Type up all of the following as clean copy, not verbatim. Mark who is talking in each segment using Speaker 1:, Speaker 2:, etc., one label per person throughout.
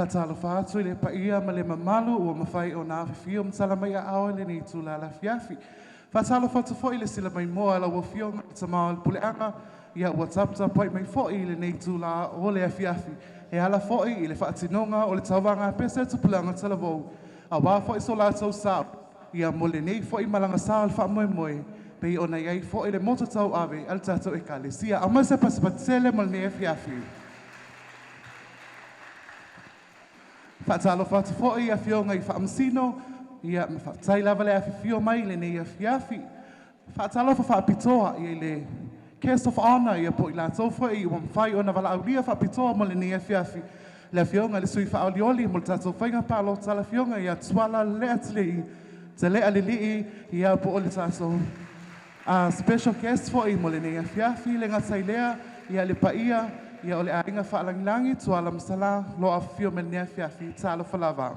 Speaker 1: Faatalofa atu i le paia ma le mamalu ua mafai ona afifio ma tala mai aao i lenei itula afiafi. Faatalofa atu foi i le silamaimoa a lau Afioga i le Tama o le Puleaga, ia ua taputapuai mai foi i lenei itula o le afiafi e ala foi i le faatinoga o le tauvaga pese a tupulaga talavou, auā foi so latou sao ia mo lenei foi malaga sa o le faamoemoe pei ona i ai foi le motu tauave a le tatou Ekalesia. Aumai se pasipati mo lenei afiafi. Faatalofa atu foi i afioga i Faamasino, ia ma faafetai lava le afifio mai i lenei afiafi. Faatalofa faapitoa i le Guest of Honor, ia po o i latou foi ua mafai ona valaaulia faapitoa mo lenei afiafi. Le afioga i le sui faaolioli mo le tatou faiga palota, le afioga ia Tuala Leatilii, Telea Lelii, ia po o le tatou special guest foi mo lenei afiafi. Le gata i lea, ia le paia, ia o le aiga faalagilagi, Tuala ma Sala, lo afifio mai lenei afiafi, talofa lava.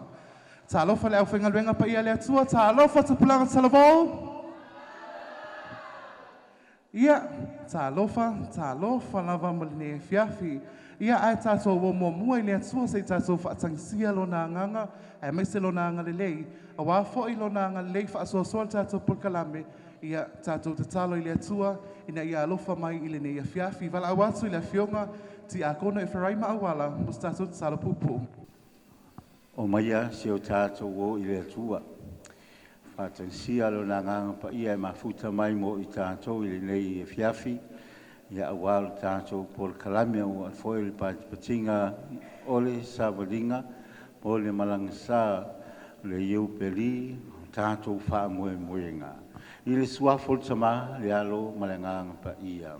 Speaker 1: Talofa le aufaigaluega paia le Atua, talofa tupulaga talavou. Ia, talofa, talofa lava mo lenei afiafi. Ia ae tatou o muamua i le Atua se i tatou faatagisia lona agaga, aemaise lona agalelei, auā foi lona agalelei faasoasoa le tatou polokalame. Ia tatou tatalo i le Atua ina ia alofa mai i lenei afiafi. Valaau atu i le afioga Tiakono Eferaima Auala mo se tatou tatalo puupuu.
Speaker 2: O maia se o tatou o i le Atua, faatagisia lona agaga paia e mafuta mai mo i tatou i lenei afiafi, ia auā le tatou polokalame ua foi le patipatiga o le savaliga o le malagasa o le Iupeli o tatou faamoemoega. I le suafa o le Tamā, le Alo ma le Agaga Paia.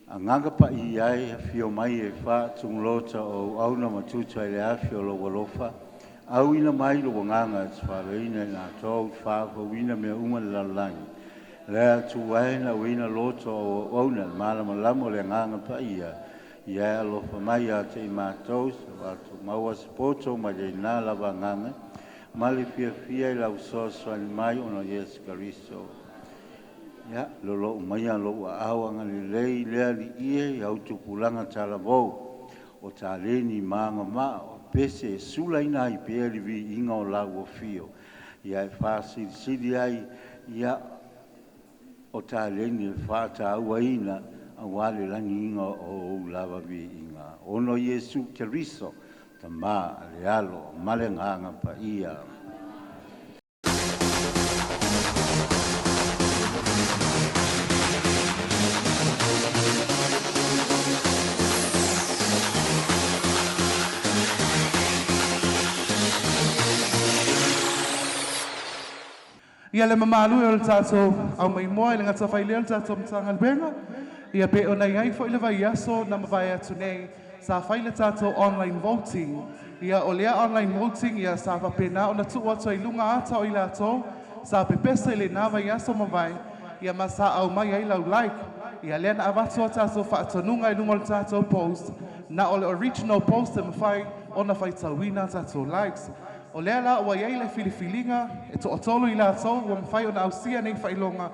Speaker 2: Agaga Paia e afio mai e faatugulota o auauna ma tuta i le afi o lou alofa, auina mai lou agaga e tofaloina i latou faafouina mea uma i le lalolagi. Le Atua e nauina loto o auauna i le malamalama o le Agaga Paia, ia e alofa mai ia te i matou sa tatou maua se poto mai lena lava agaga, ma le fiafia i lau fesoasoani mai ona o Iesu Keriso. Ia, lolou maia lou aao agalelei le Alii e i au tupulaga talavou, o taleni ma agavaa o pese e sulaina ai pea le viiga o lau afio, ia e faasilisili ai ia o taleni e faatauaina aua le lagiina o ou lava viiga. Ona o Iesu Keriso, Tamā, le Alo ma le Agaga Paia.
Speaker 1: Ia le mamalu e o le tatou aumaimoa i le gatafailea o le tatou Matagaluega, ia pe ona i ai foi le vaiaso na mavae atu nei sa fai le tatou online voting. Ia o lea online voting, ia sa faapena ona tuu atu ai i luga ata o i latou sa pepese i lena vaiaso mavae, ia ma sa aumai ai lau like. Ia lea na avatu a tatou faatonuga i luga o le tatou post, na o le original post e mafai ona faitauina tatou likes. O lea la ua i ai le filifiliga e toatolu i latou ua mafai ona ausia nei faailoga,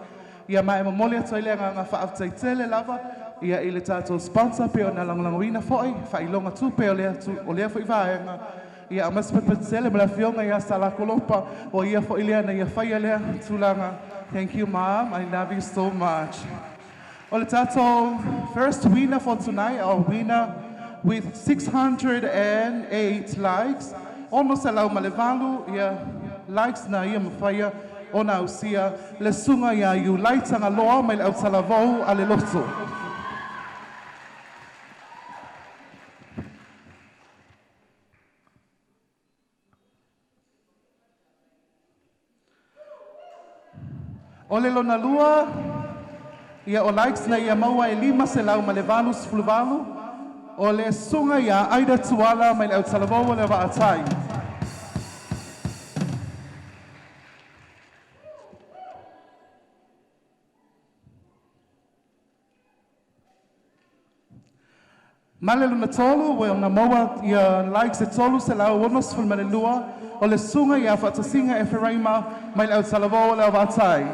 Speaker 1: ia ma e momoli atu ai le agaga faafetai lava ia i le tatou sponsor pe ona lagolagoina foi faailoga tupe o lea foi vaega. Ia aumai se patele mo le afioga ia Sala Kolopa o ia foi lea na ia faia lea tulaga. Thank you, Mom. I love you so much. O le tatou first winner for tonight, our winner with 608 likes, 608 ia likes na ia mafaia ona ausia, le susuga ia Iulai Tagaloa mai le autalavou a le loto. O le lona lua, ia o likes na ia maua e 588, o le susuga ia Aida Tuala mai le autalavou o le Vaatai. Ma le lona tolu, ua ona maua ia likes e 362, o le susuga ia Faatasiga Eferaima mai le autalavou o le Avatai.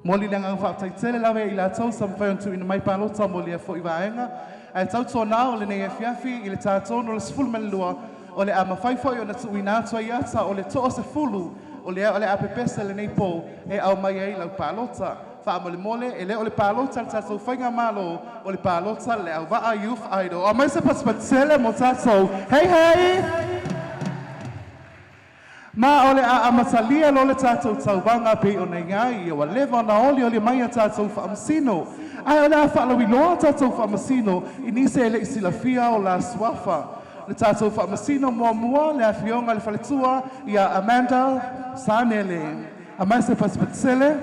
Speaker 1: Momoli le agaga faafetai tele lava ia i latou sa mafai ona tuuina mai palota mo lea foi vaega. Ae tautuanā o lenei afiafi i le ta 3:00 o le 12 o le a mafai foi ona tuuina atu ai ata o le 30 o lea o le a pepese lenei pō e aumai ai lau palota. Faamolemole, e le o le palota le tatou faigamalo, o le palota le Auva'a Youth Idol. Aumai se patupatu mo tatou. Hei hei! Ma o le a amatalia loa le tatou tauvaga pei ona i ai ia ua leva ona olioli mai a tatou faamasino. Ae o le a faalauiloa tatou faamasino i nisi e le i silafia o la suafa. Le tatou faamasino muamua, le afioga le faletua ia Amanda Sanele. Aumai se patupatu.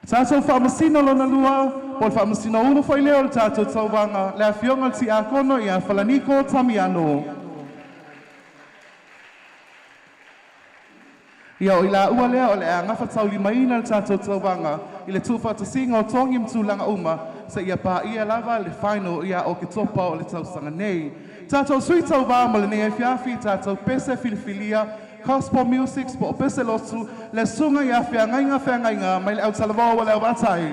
Speaker 1: Tatou faamasino lona lua, po o le faamasino ulu foi lea o le tatou tauvaga, le afioga le tiakono ia Falaniko Tamiano. Ia o i laua lea o le a gafataulimaina le tatou tauvaga i le tuufaatasiga o togi ma tulaga uma seia paia lava le final ia Oketopa o le tausaga nei. Tatou sui tauvā mo lenei afiafi, tatou pese filifilia gospel music po o pese lotu, le susuga ia Feagaiga Feagaiga mai le Autalavou o le Auvatai.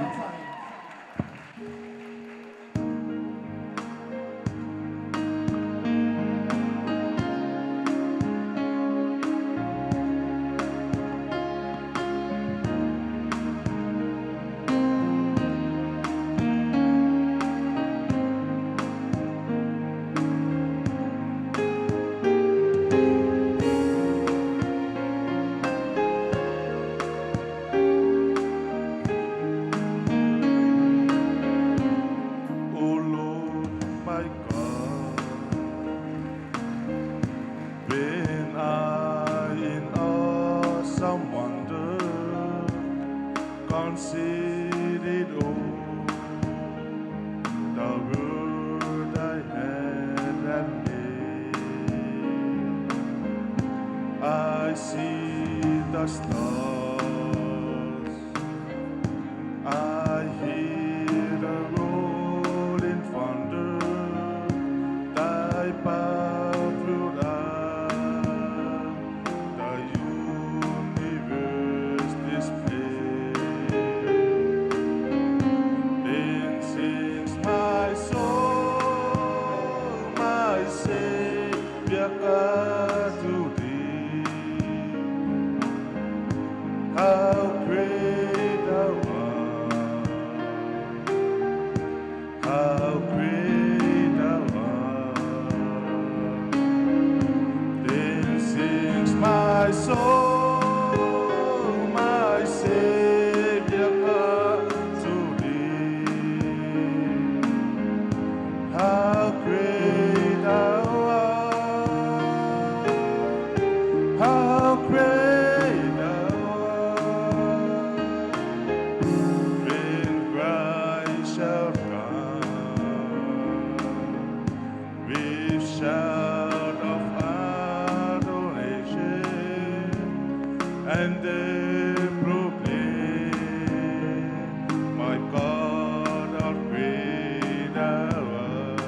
Speaker 3: O Lord my God, when I in awesome wonder considered all the world thy hand hath made, I see the stars, I hear the rolling thunder, thy power throughout the universe display. Then sings my soul, my Savior God to thee. How great thou art! How great thou art! Then sings my soul, my Savior God to thee. How great thou art! How great thou art! When Christ shall come with shout of adoration and they proclaim, my God, how great thou art.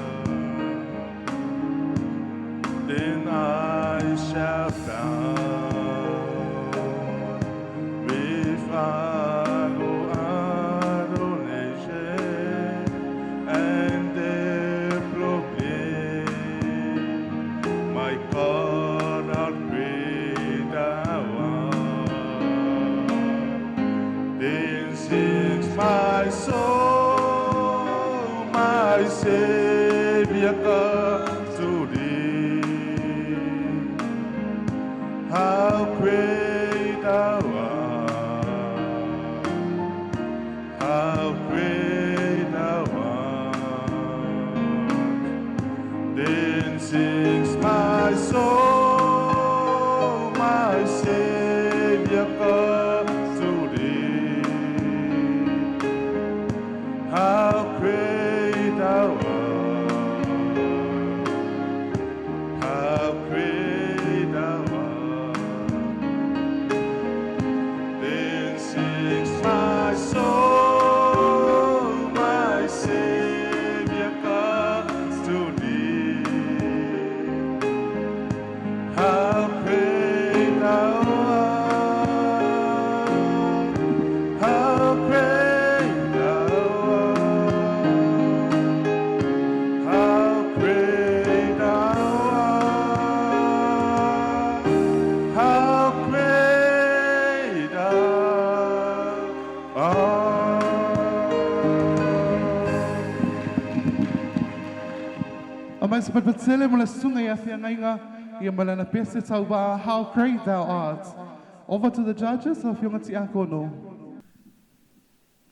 Speaker 3: Then I shall bow with adoration and they proclaim, my God, how great thou art. Then sings my soul, my Savior God to thee. How great thou art! How great thou art! Then sings my soul, my Savior God to thee. How great thou art!
Speaker 1: A mai se patele mo le susuga ia feagaiga ia ma lana pese tauvā How Great Thou Art. Over to the judges, Afioga Tiakono.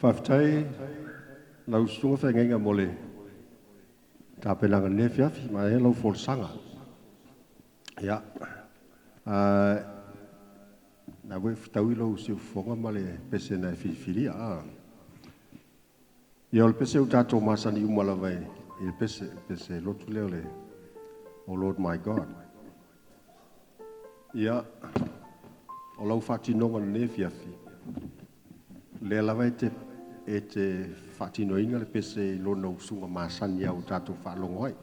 Speaker 4: Faafetai lau susuga feagaiga mo le tapenaga lenei afiafi ma e lau folasaga. Ia, na ua fetaui lou siufofoga ma le pese na e filifilia. Ia o le pese ua tatou masani uma lava i le pese, pese lotu lea o le O Lord My God. Ia, o lau faatinoga lenei afiafi, lea lava e te faatinoina le pese i lona usuga masani au tatou faalogo ai.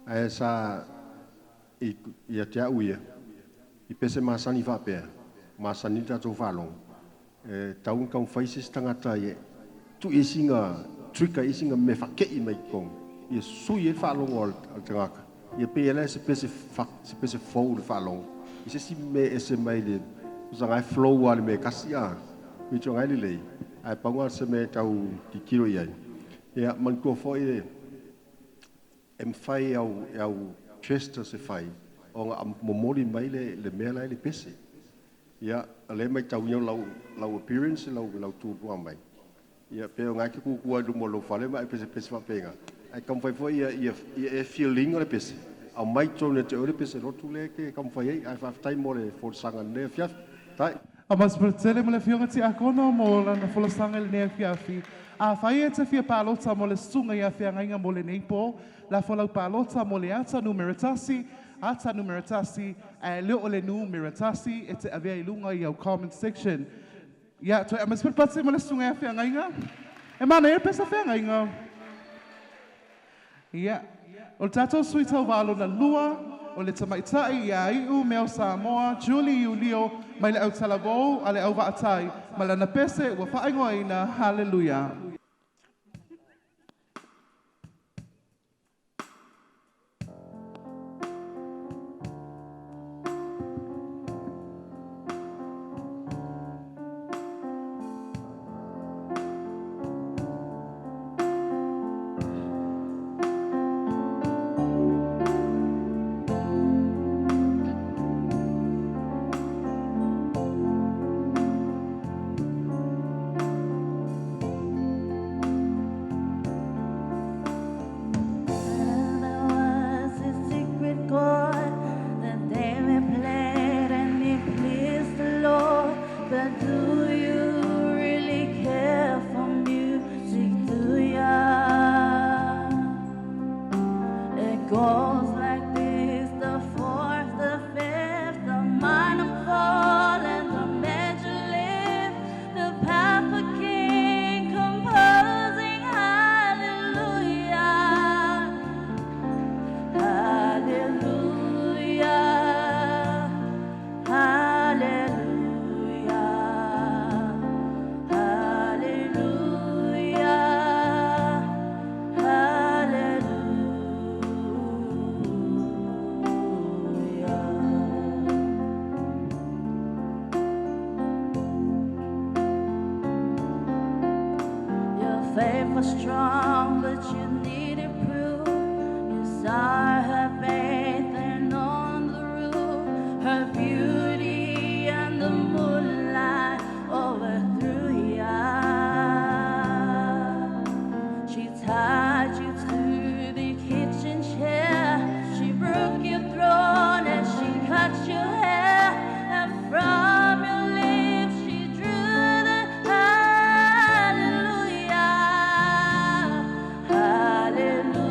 Speaker 4: Ae sa i ia te au ia, i pese masani faapea, masani le tatou faalogo, e tau ona taumafai se isi tagata e tuu i sina trigger i sina mea faakei mai totonu, ia sui ai le faalogo a le tagata. Ia pei e le se pese se pese fou le faalogo. I se isi mea ese mai le usaga e flow a le mea kasi a. I tō ngai lelei. Ae pauga se mea tau titilo i ai. Ia, manatua foi e mafai au, au gestures e fai, ona momoli mai le mea la i le pese. Ia, o lea mai tau lau appearance, lau tūtua mai. Ia, pe o ngai te kukua i luma o lou fale ma e pese pese faapena. Ae taumafai foi ia e feeling o le pese. Au mai tonu e te o le pese lotu le ke taumafai ai. Ae faafetai mo le folasaga lenei afiafi. Tai.
Speaker 1: A mas tele mo le Afioga Tiakono mo lana folasaga i lenei afiafi. Afai e te fia palota mo le susuga ia feagaiga mo lenei po, lafo lau palota mo le ata numera 1, ata numera 1, ae le o le numera 1 e te avea i luga i au comment section. Ia, toe a mas patse mo le susuga ia feagaiga. E mana e pesa feagaiga. Ia, o le tatou sui tauvā lona lua, o le tamaitai ia iu mea o Samoa, Julie Iulio, mai le au talavou a le au vaatai, ma lana pese ua faaigoaina, Hallelujah.
Speaker 5: There was a secret chord that David played and it pleased the Lord. But do you really care for music? Do ya? It goes like this: the fourth, the fifth, the minor fall and the major lift. The perfect king composing hallelujah. Hallelujah, hallelujah, hallelujah, hallelujah. Your faith was strong, but you needed proof. You saw her bathing on the roof, her beauty and the moonlight overthrew ya. She tied you to the kitchen chair. She broke your throne and she cut your hair. And from your lips she drew the hallelujah. Hallelujah.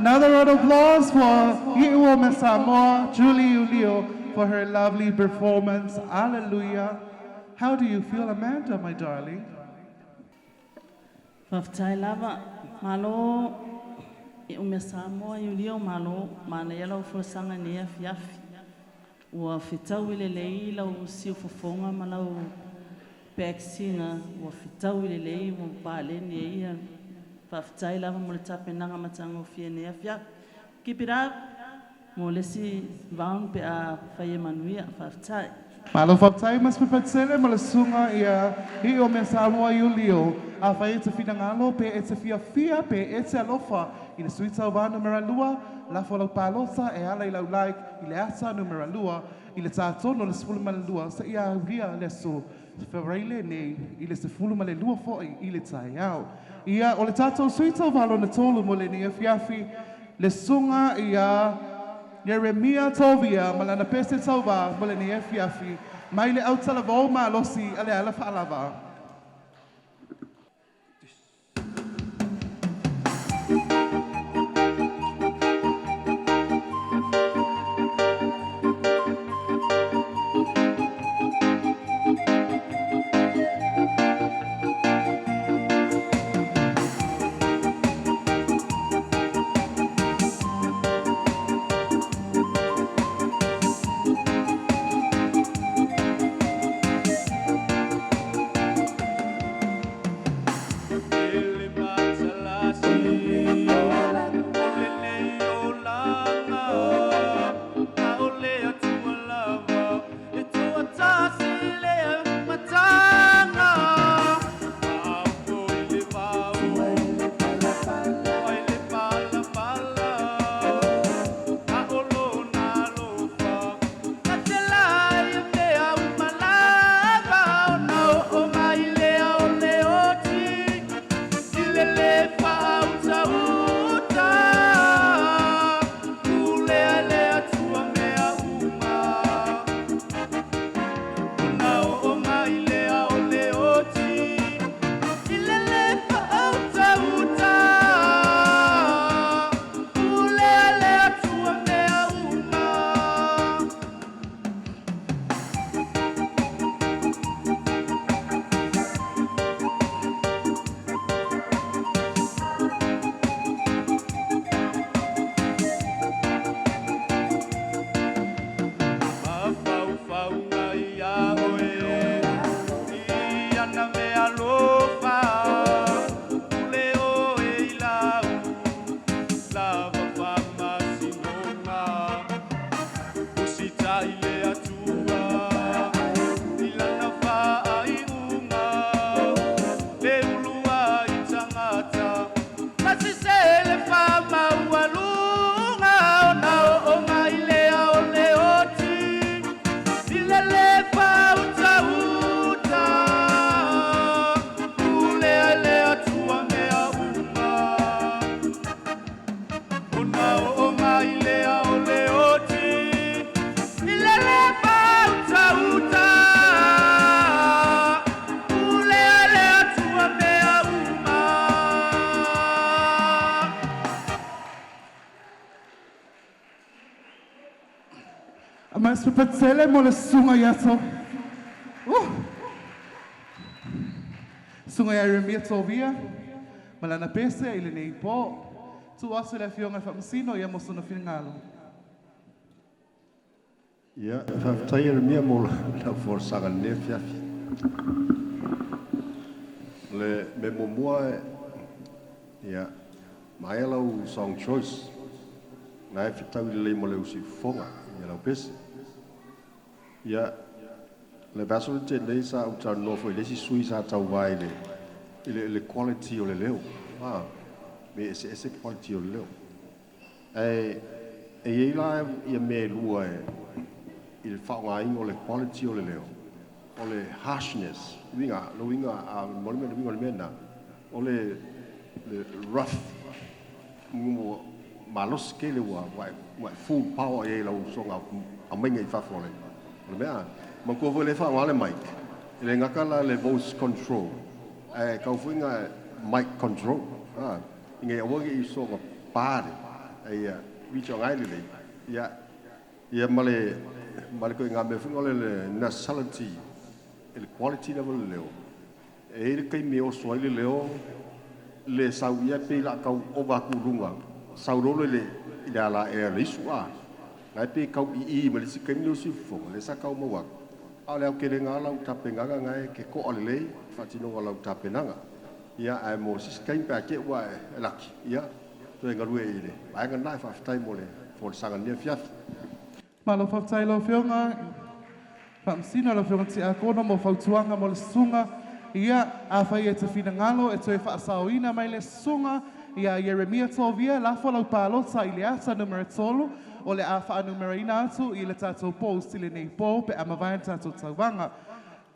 Speaker 1: Another round of applause for Iuome Samoa, Julie Iulio, for her lovely performance. Hallelujah. How do you feel, Amanda, my darling?
Speaker 5: Faafetai lava, malo e o mea Samoa Iulio, malo, manaia lau folasaga i lenei afiafi. Ua fetaui lelei lau siufofoga ma lau back singer, ua fetaui lelei ua paleni ai ia. Faafetai lava mo le tapenaga matagofie i lenei afiafi. Keep it up mo le isi round pe a fai e manuia. Faafetai.
Speaker 1: Malo faafetai ma se ma le susuga ia i o mea Samoa Iulio. A fai e te finagalo pe e te fiafia pe e te alofa i le sui tauvā numera 2, lafo lau palota e ala i lau like i le ata numera 2 i le tatonu o le 12 seia aulia le aso Fevareile nei i le 12 foi i le taeao. Ia, o le tatou sui tauvā lona tolu mo lenei afiafi, le susuga ia Ieremia Tovia ma lana pese tauvā mo lenei afiafi mai le autalavou malosi a le alafaalava. Masupetsele mo le susuga ia to. Susuga ia Ieremia Tovia ma lana pese i lenei po. Tuu aso i le afioga i le Faamasino ia mo sona finagalo.
Speaker 4: Ia, faafetai Ieremia mo lau folasaga i lenei afiafi. O le mea muamua, ia, maea lau song choice, na e fetaui lelei mo le usiufofoga ia lau pese. Ia, le vaiaso le tele sa ou talanoa foi i le isi sui sa tauvā i le quality o le leo. Ah, me eseese quality o le leo. Ae e i ai la ia mea e lua e i le faaaogaina o le quality o le leo, o le harshness, uiga, le uiga, a mo le mea, le uiga o le mea lena, o le rough, ua malosi tele ua e full power i ai lau usoga aumaiga i fafo o le mea. Manatua foi le faaaoga le mic, e le gata la le voice control, ae tau foi na mic control, ah, ina ia aua ne i soga pa le. Ia mito ngai lelei ia ia ma le ma le koiga mea foi o le nasality i le quality level le leo. E i le taimi e oso ai le leo le sau ia pei la kau ova aku i luga sau lolo i le i le ala ea le isu a. Ngai pe kau i i ma le isi kaimi le usi fofoga lea sa kau maua atu. A o le aotelega lava lau tapenaga gae ke to'a lelei faatinoga o lau tapenaga. Ia ae mo se isi taimi pe a te i ua e laki, ia toe galue i le vaega lena e faafetai mo le folasaga i lenei afiafi.
Speaker 1: Malo faafetai i lau Afioga Faamasino, lau Afioga Tiakono mo fautuaga mo le susuga. Ia, afai e te finagalo e toe faasaoina mai le susuga ia Ieremia Tovia, lafo lau palota i le ata numera 3 o le a faanumeraina atu i le tatou post i lenei po pe a mavae le tatou tauvaga.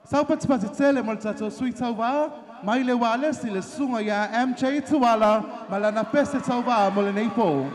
Speaker 1: Saupatipati tele mo le tatou sui tauvā mai le Ualesi le susuga ia MJ Tuala ma lana pese tauvā mo lenei po.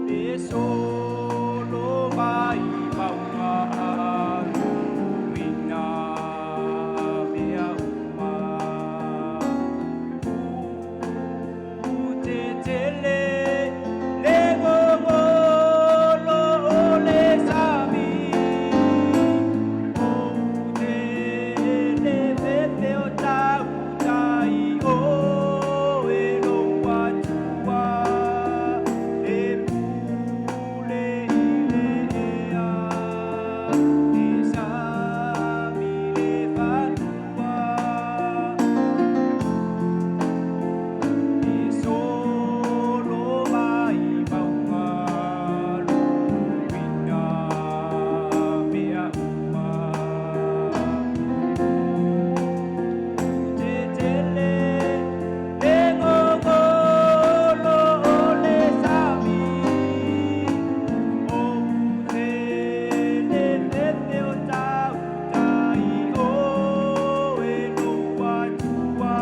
Speaker 6: E solo mai mauga luina mea uma U tetele le gogolo o le sami Ou te le fefe o tautai o e lou Atua E pule i le ea e sami le fanua E solo mai mauga luina mea uma U tetele le gogolo o le sami Ou te le fefe o tautai o e lou Atua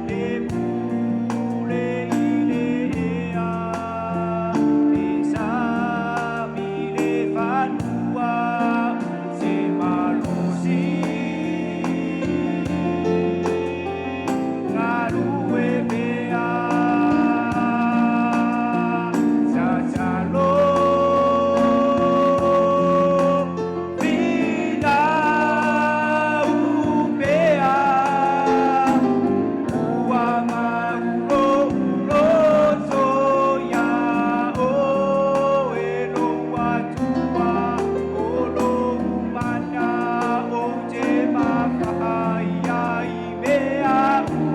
Speaker 6: E pule i le ea e sami le fanua U te malosi galue pea Tatalo finau pea Ua mau lou loto ia oe lou Atua O lou mana ou te mafai ai i mea uma.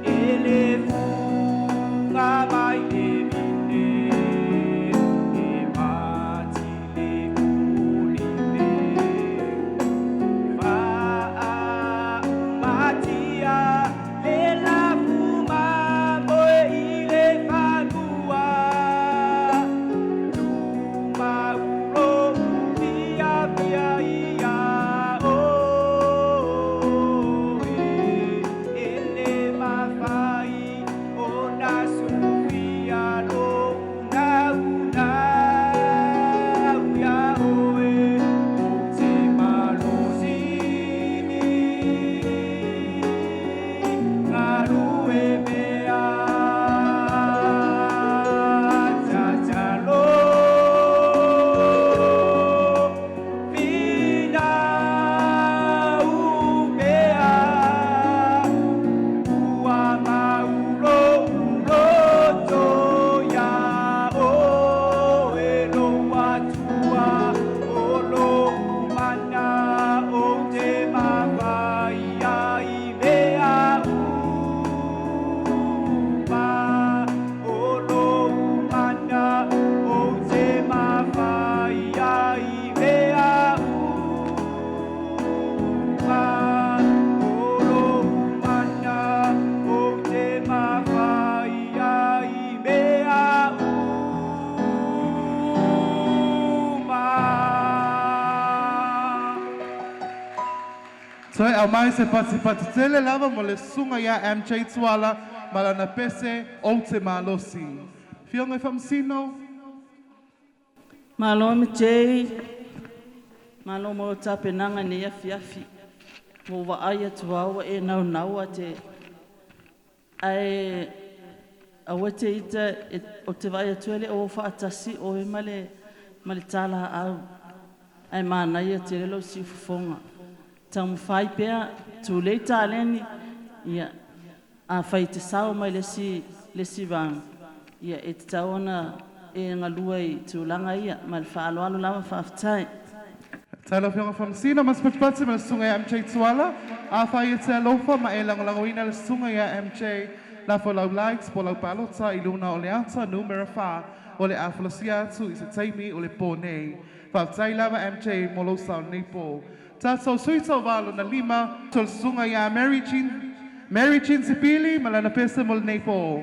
Speaker 6: E le fuga mai e mine e mati le ulime Faaumatia le lafuma moe i le fanua Tumaulo fiafia ia oe E le mafai
Speaker 1: Toe aumai se patipati tele lava mo le susuga ia MJ Tuala ma lana pese Ou Te Malosi. Afioga i Faamasino.
Speaker 7: Malo MJ, malo mo tapenaga i lenei afiafi. Ua ou vaai atu lava ua e naunau lava e te ae aua e te ita ou te vaai atu e le o o faatasi oe ma le ma le talaau ae manaia tele lou siufofoga. Taumafai pea, tulei taleni, ia afai e te sao mai le isi round, ia e tatau ona e galue i tulaga ia. Ma le faaaloalo lava, faafetai.
Speaker 1: Faafetai lau Afioga Faamasino ma se patipati ma le susuga ia MJ Tuala. Afai e te alofa ma e lagolagoina le susuga ia MJ, lafo lau likes po o lau palota i luna o le ata numera 4 o le a folasia atu i se taimi o le po nei. Faafetai lava MJ mo lou sao i lenei po. Tatou sui tauva lona lima, o le susuga ia Mary Jean, Mary Jean Sipili ma lana pese mo lenei po.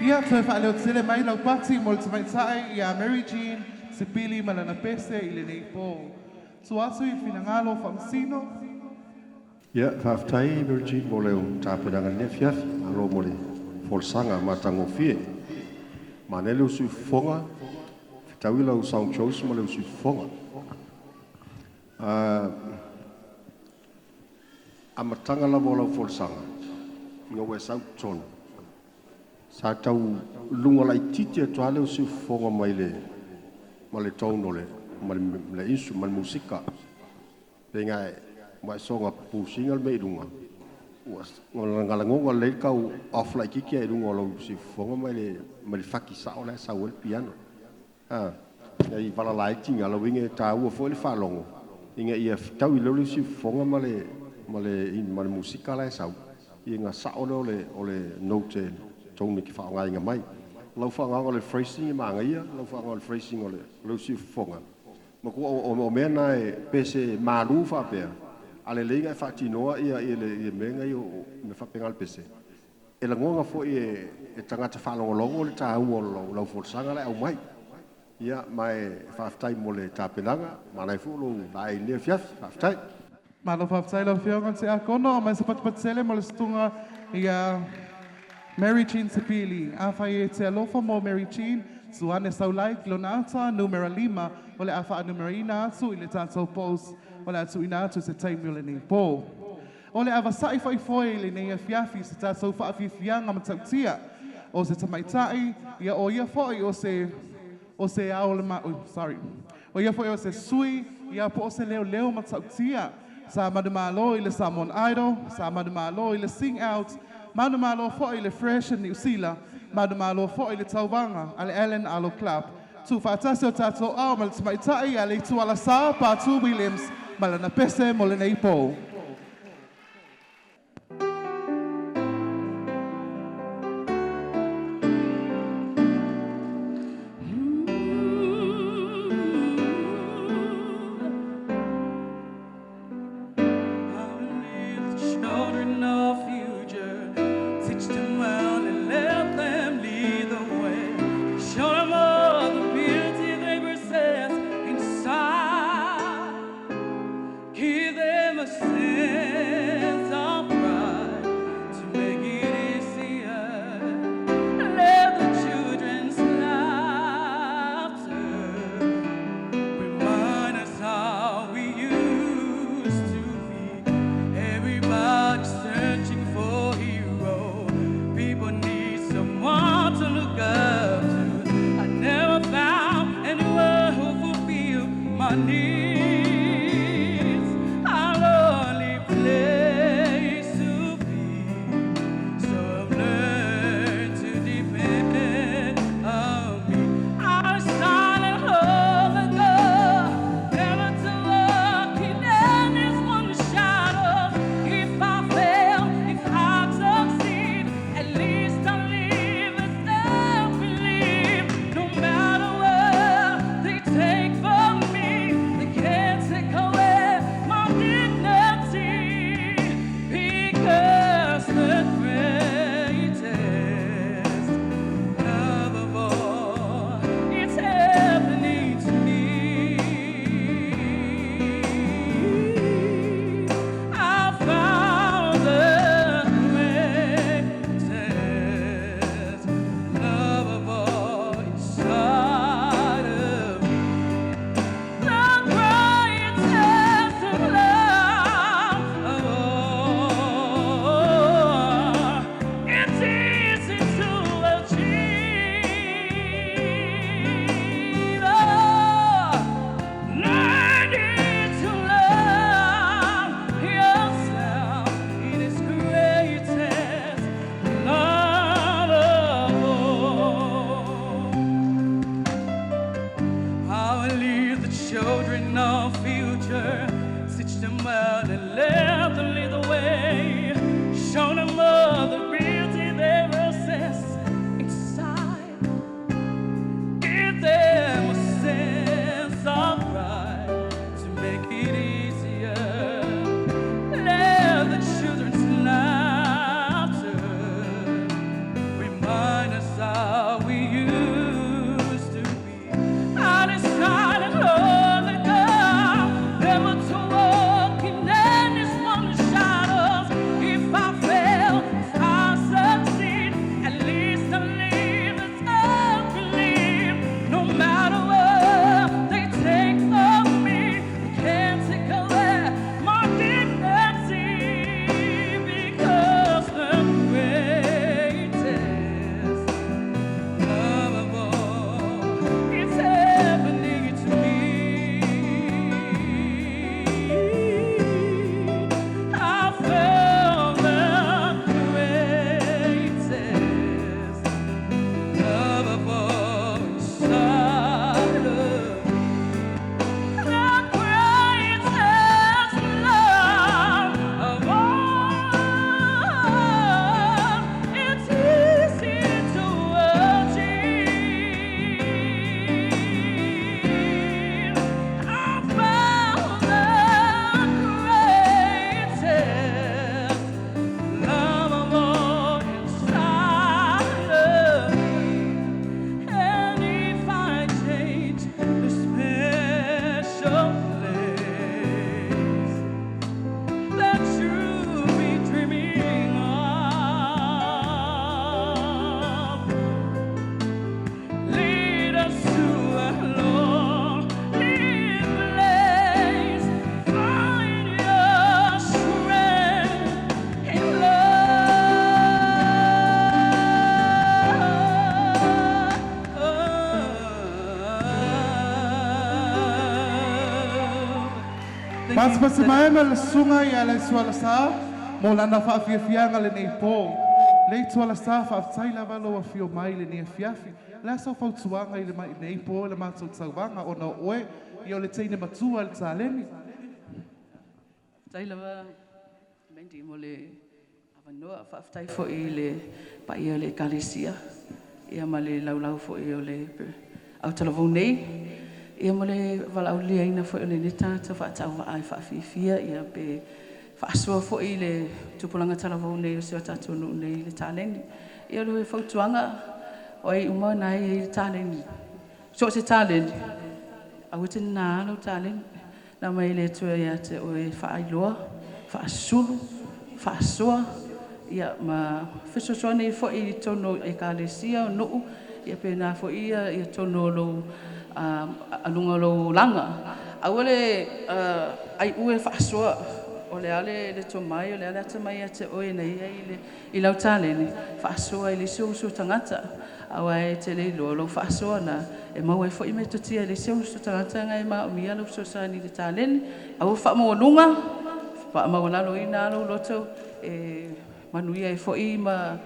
Speaker 1: Ia toe faaleotele mai lau pati mo le tamaitai ia Mary Jean Sipili ma lana pese i lenei po. Tua atu i finagalo faamasino.
Speaker 4: Ia, faafetai Mary Jean mo le tapenaga i lenei afiafi. Malo mo le folasaga matagofie. Manaia le usufofoga, fetaui lau song choice ma le usufofoga. Amataga lava o lau folasaga, ina ua e sau i totonu, sa tau luga laitiiti atu lava le usufofoga mai le ma le tone o le ma le instrument ma le musika. Pe na ua e soga pusiga le mea i luga, ua lagolago lelei tau off laitiiti i luga o lau siufofoga mai le faki sao la e sau ai le piano. Ah, nai vala laiti nga lau inga e tāua foi le faalogo ina ia fetaui leo le siufofoga ma le musika la e sau. Ia na sao lea o le note tone ke faaaogaina mai. Lau faaaogaga o le phrasing e manaia, lau faaaoga o le phrasing o le lau siufofoga. Ma ku o mea na e pese malu faapea, a lelei na e faatinoa ia le ia mea na o me faapena le pese. E lagoga foi e tagata faalogologo le tāua o lau folasaga la e aumai. Ia, ma e faafetai mo le tapenaga, manaia foi lou laei i lenei afiafi. Faafetai.
Speaker 1: Malo faafetai lau Afioga i le Tiakono, ma se patupatele mo le sutuga ia Mary Jean Sipili. Afai e te alofa mo Mary Jean, tuane sau like lona ata numera 5 o le a faanumeraina atu i le tatou post o le a tuuina atu se taimi o lenei po. O le avasa'i fo'ifoe i lenei afiafi se tatou fa'afiafiaga matautia o se tamaita'i ia o ia fo'i o se ao le ma, oh, sorry, o ia fo'i o se sui ia po o se leoleo matautia sa manumalo i le Samoan Idol, sa manumalo i le Sing Out, manumalo fo'i i le Fresh in New Zealand, manumalo fo'i i le tauvaga a le Allen Alo Club. Tuufaatasi o tatou ao ma le tamaitai a Leitualasa Patu Williams ma lana pese mo lenei po.
Speaker 8: Children of future, teach them well and let them lead the way. Show them all the beauty they possess inside. Give them a
Speaker 1: Pasipasi mai ma le susuga ia Leitualasa mo lana faafiafiaga lenei po. Leitualasa, faafetai lava lou afio mai lenei afiafi. Le a sau fautuaga i le nei po i le matou tauvaga ona o oe ia o le teine matua i le taleni?
Speaker 7: Faafetai lava Mandy mo le avanoa. Faafetai foi i le paia o le Ekalesia ia ma le laulau foi o le autalavou nei, ia ma le valaauliaina foi o lenei tagata faatauvaa e faafiafia ia pe faasoa foi i le tupulaga talavou nei o si o tatou nuu nei i le taleni. Ia o le fautuaga, o ai uma na e i ai le taleni, so o se taleni, aua e te nanaina lou taleni. Na aumai e le Atua ia te oe e faailoa, faasusulu, faasoa, ia ma fesoasoani ai foi i totonu o Ekalesia, o nuu, ia faapena foi totonu o lou luga o lou olaga. Aua le aiue faasoa, o le a le tomai, o le a le atamai ia te oe na i ai i lau taleni, faasoa i le isi ou uso tagata, aua e te le iloa o lau faasoa lena e maua ai foi metotia e le isi ou uso tagata na e manaomia lau fesoasoani i le taleni. Aua le faamaualuga, faamaualaloina lava lou loto e manuia ai foi ma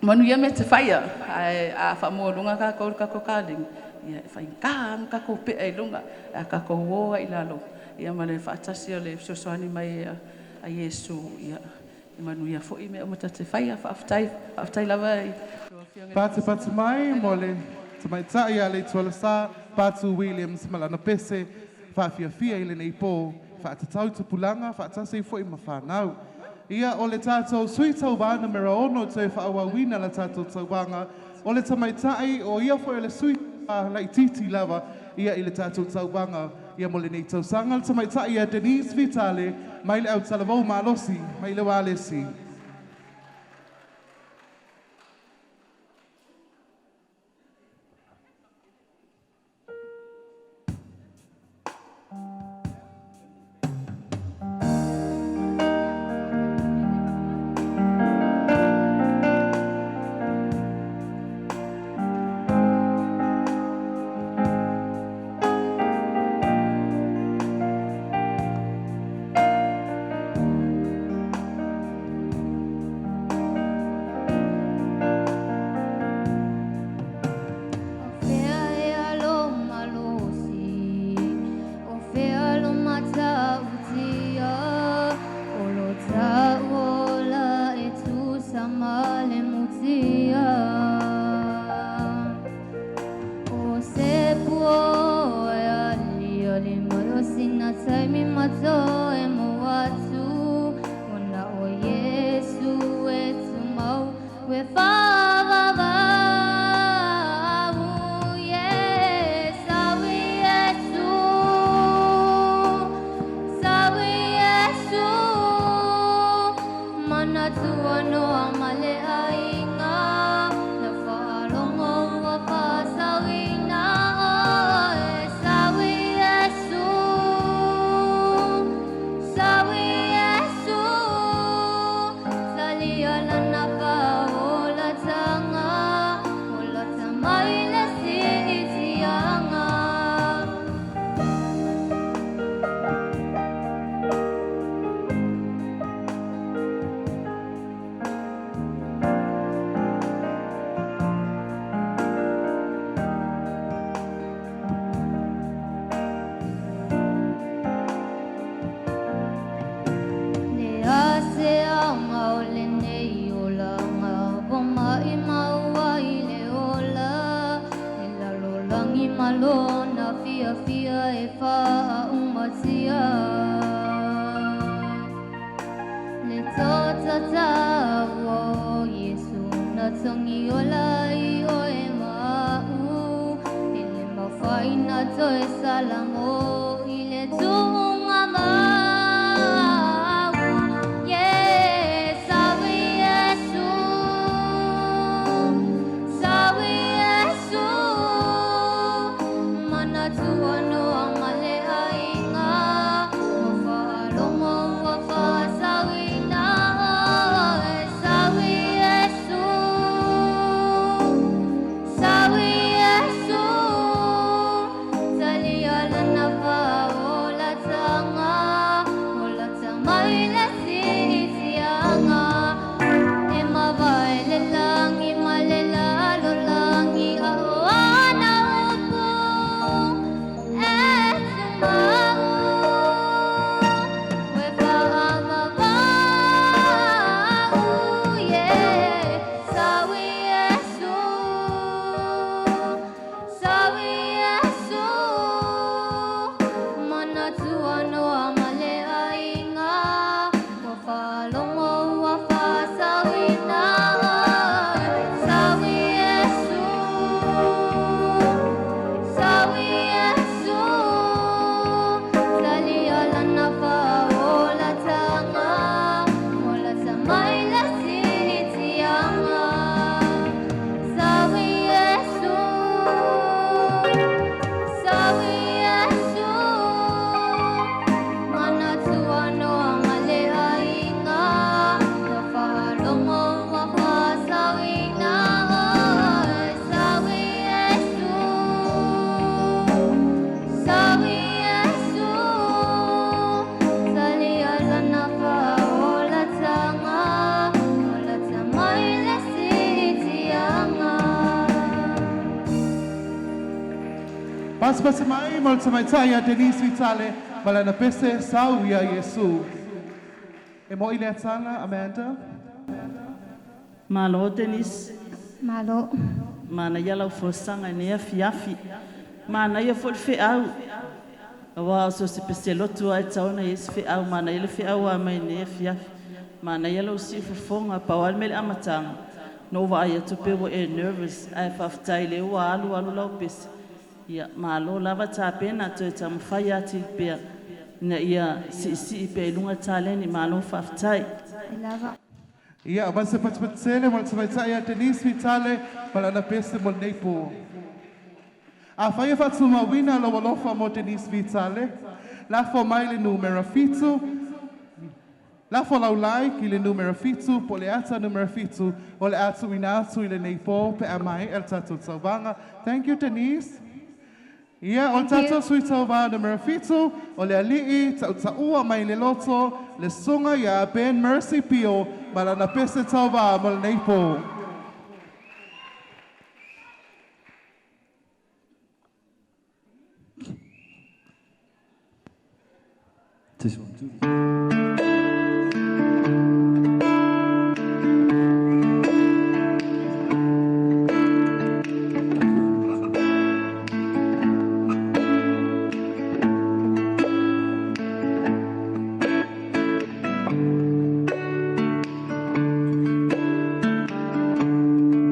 Speaker 7: manuia mea e te faia. Ae a faamaualuga tatou i le tatou taleni, ia e faigata lava ona tatou pee i luga ae a tatou o lava i lalo ma le faatasi o le fesoasoani mai a Iesu, ia e manuia foi mea uma ta te faia. Faafetai, faafetai lava i lau Afioga i le
Speaker 1: Patipati mai mo le tamaitai ia Leitualasa Patu Williams ma lana pese faafiafia i lenei po, faatatau i tupulaga faatasi ai foi ma fanau. Ia, o le tatou sui tauva numera 6 toe faaauauina la tatou tauvaga, o le tamaitai o ia foi o le sui laitiiti lava ia i le tatou tauvaga ia mo lenei tausaga, le tamaitai ia Denise Vitale mai le autalavou malosi mai le Walesi.
Speaker 9: O fea ea lou malosi, o fea lou matautia, o lo taua ola e tusa ma le mutia. O se pua e aliali mai o sina taimi ma toe maua atu, ona o Iesu e tumau e faavavau. Yes, sawi Iesu, sawi Iesu, manatua noa ma le aiga, na faalogo ua faasauina oe. Sawi Iesu, sawi Iesu, talia lana faaolataga, o lata mai le siitiaga. Le a se aoga o lenei olaga ua maʻimau ai le ola, le lalolagi ma lona fiafia e faaumatia. Le toto taua o Iesu na togi ola ai oe ma a'u, e le mafai ona toe salamo i le tuuga mau. Yes, sawi Iesu, sawi Iesu, manatua noa ma le aiga, ua faalogo ua faasauina oe. Sawi Iesu, sawi Iesu, talia lana faalogo ua faasauina oe. Saui Iesu, saui Iesu, talia lana faaolataga, olata mai le siitiaga.
Speaker 1: Pasipasi mai mo le tamaitai ia Denise Vitale ma lana pese Sau ia Iesu. E mo'i lea tala, Amanda?
Speaker 7: Malo Denise.
Speaker 9: Malo.
Speaker 7: Manaia lau folasaga i lenei afiafi. Manaia foi le feau, aua o so o se peselotu lava e tatau ona i ai se feau. Manaia le feau ua aumai i lenei afiafi. Manaia lou siufofoga. Pau lava le mea i le amataga, na ou vaai atu pei ua e nervous, ae faafetai o lea ua alu alu lau pese, ia malo lava tapena, toe taumafai atili pea ina ia siisii pea i luga le taleni. Malo faafetai.
Speaker 9: Lava.
Speaker 1: Ia, ma se patupatutele mo le tamaitai ia Denise Vitale ma lana pese mo lenei po. Afai e faatumauina lou alofa mo Denise Vitale, lafo mai le numera 7, lafo lau like i le numera 7 po o le ata numera 7 o le a tuuina atu i lenei po pe a maea le tatou tauvaga. Thank you, Denise. Ia, o le tatou sui tauva numera 7, o le alii tautaua mai le loto, le susuga ia Ben Mercy Pio ma lana pese tauva mo lenei po.
Speaker 10: Test one, two.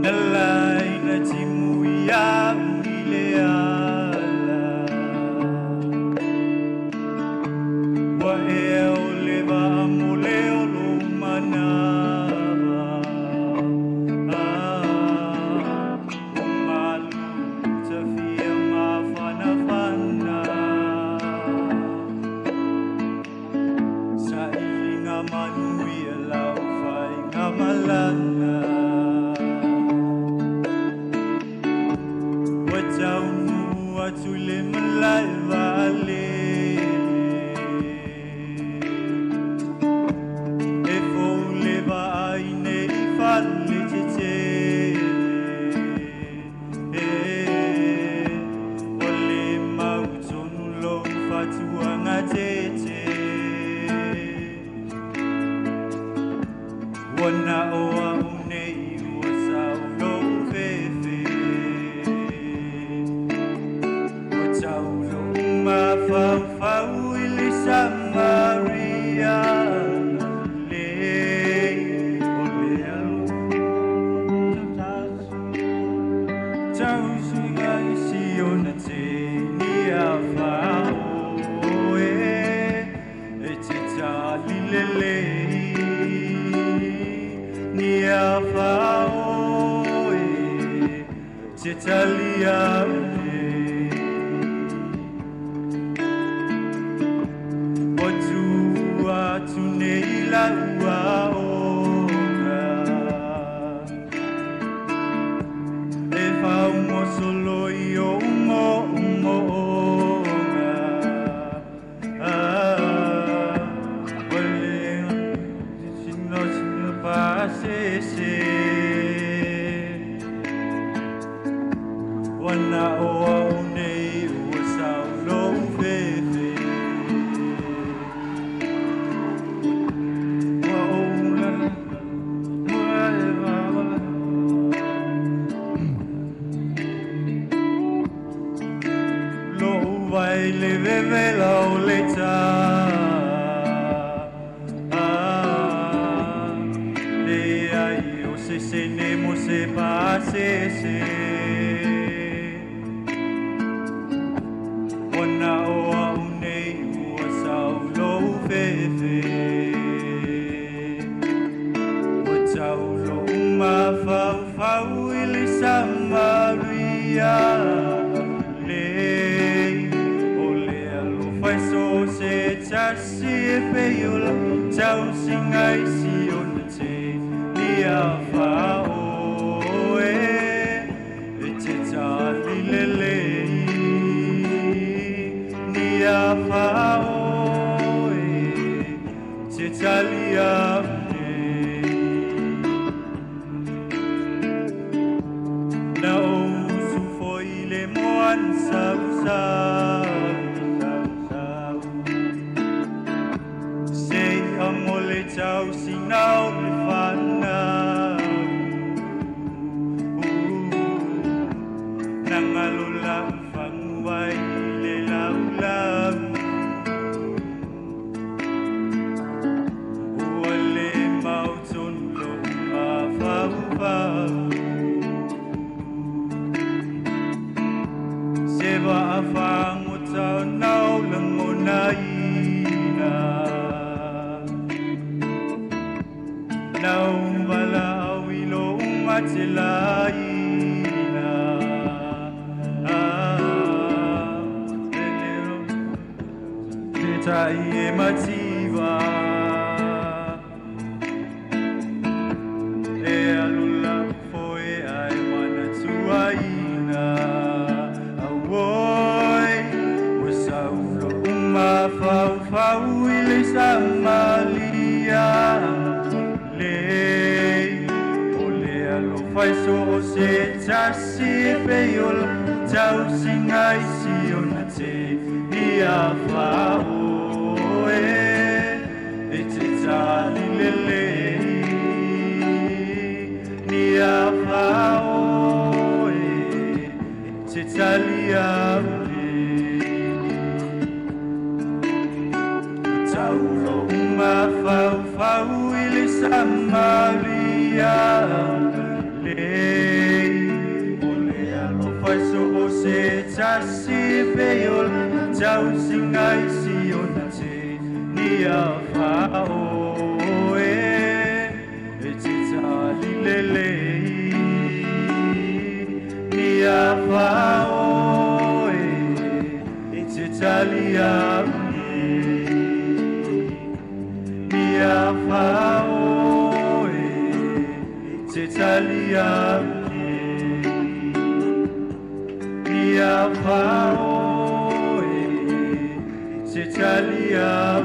Speaker 6: Na laina timu ia i le ala Ua ea o le vaa mo le olo manava Ah, o malu tafia mafanafana Sailiga manuia lau faiga malana Ua taunuu atu i le malae vaalele E fou le vaai nei i fale tetele Ua le mautonu lou fatuaga tete Ua na o au nei ua sau lou fefe Ua tau lou mafaufau i le Samaria lelei O le alofa tausiga i si ona teine fao e te tali lelei ni a fao e te tali au nei. Ua tu atu nei lau aoga E faumosolo i ou moomooga Ah, ua le sinosino pasese Ua na o au nei ua sau lou fefe Ua ou lala ua e vavala Lou vai le vevela o le tā Ah, le ai o se se ne mo se pa se se Ua na o au nei ua sau lou fefe Ua tau lou mafaufau i le Samaria lelei O le alofa e so se tasi e pei o lau tausiga i si ona teine Sau sau sau sau Se amole tau sinau le whanau Nangalo la fanguai le lau lau Ua le mau tonu lo a fau fau Se va a whango tau nau langona ina Nau wala au i lo unga te laina Ah, te lero te tai e mativa E alula foe ai mana tuaina Awoi, o saulo uma fau fau i le Samaria Lei, o le alofa i so o se tasi pe ola Tau singa i si ona te ia whaoe E te tali lele ni a whaoe E te tali au Taulo uma fau fau i le Samaria Lei, o le alofa i so o se tasi pe ola Tau singa i si ona te ni a whaoe E te tali lele ni a whaoe E te tali au ni a whaoe E te tali au ni a whaoe E te tali au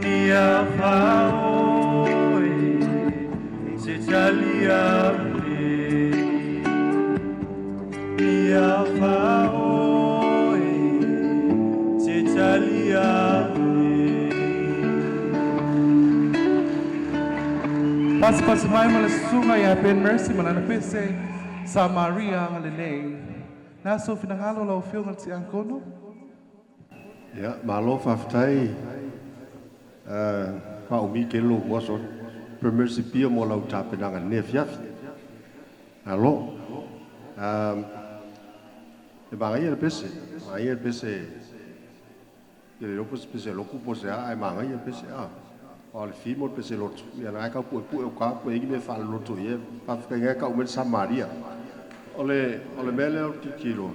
Speaker 6: ni a whaoe E te tali au ni a whaoe Te tali au
Speaker 1: Pasipasi mai ma le susuga ia Ben Mercy ma lana pese sa Maria Galilei. Na so finagalo lau Afioga i le Tiakono.
Speaker 4: Ia, malo faafetai faaumi tele lou aso Permercy Pia mo lau tapenaga i lenei afiafi. Alo. E magaia le pese, magaia le pese ke le lopo se pese loku po se a, ae magaia le pese a. O le fi mo le pese lotu. Ia na ka pue pue o ka pue ingi me whaale lotu ia. Whawhika ngai ka umele Samaria. O le mea lea o le titilo.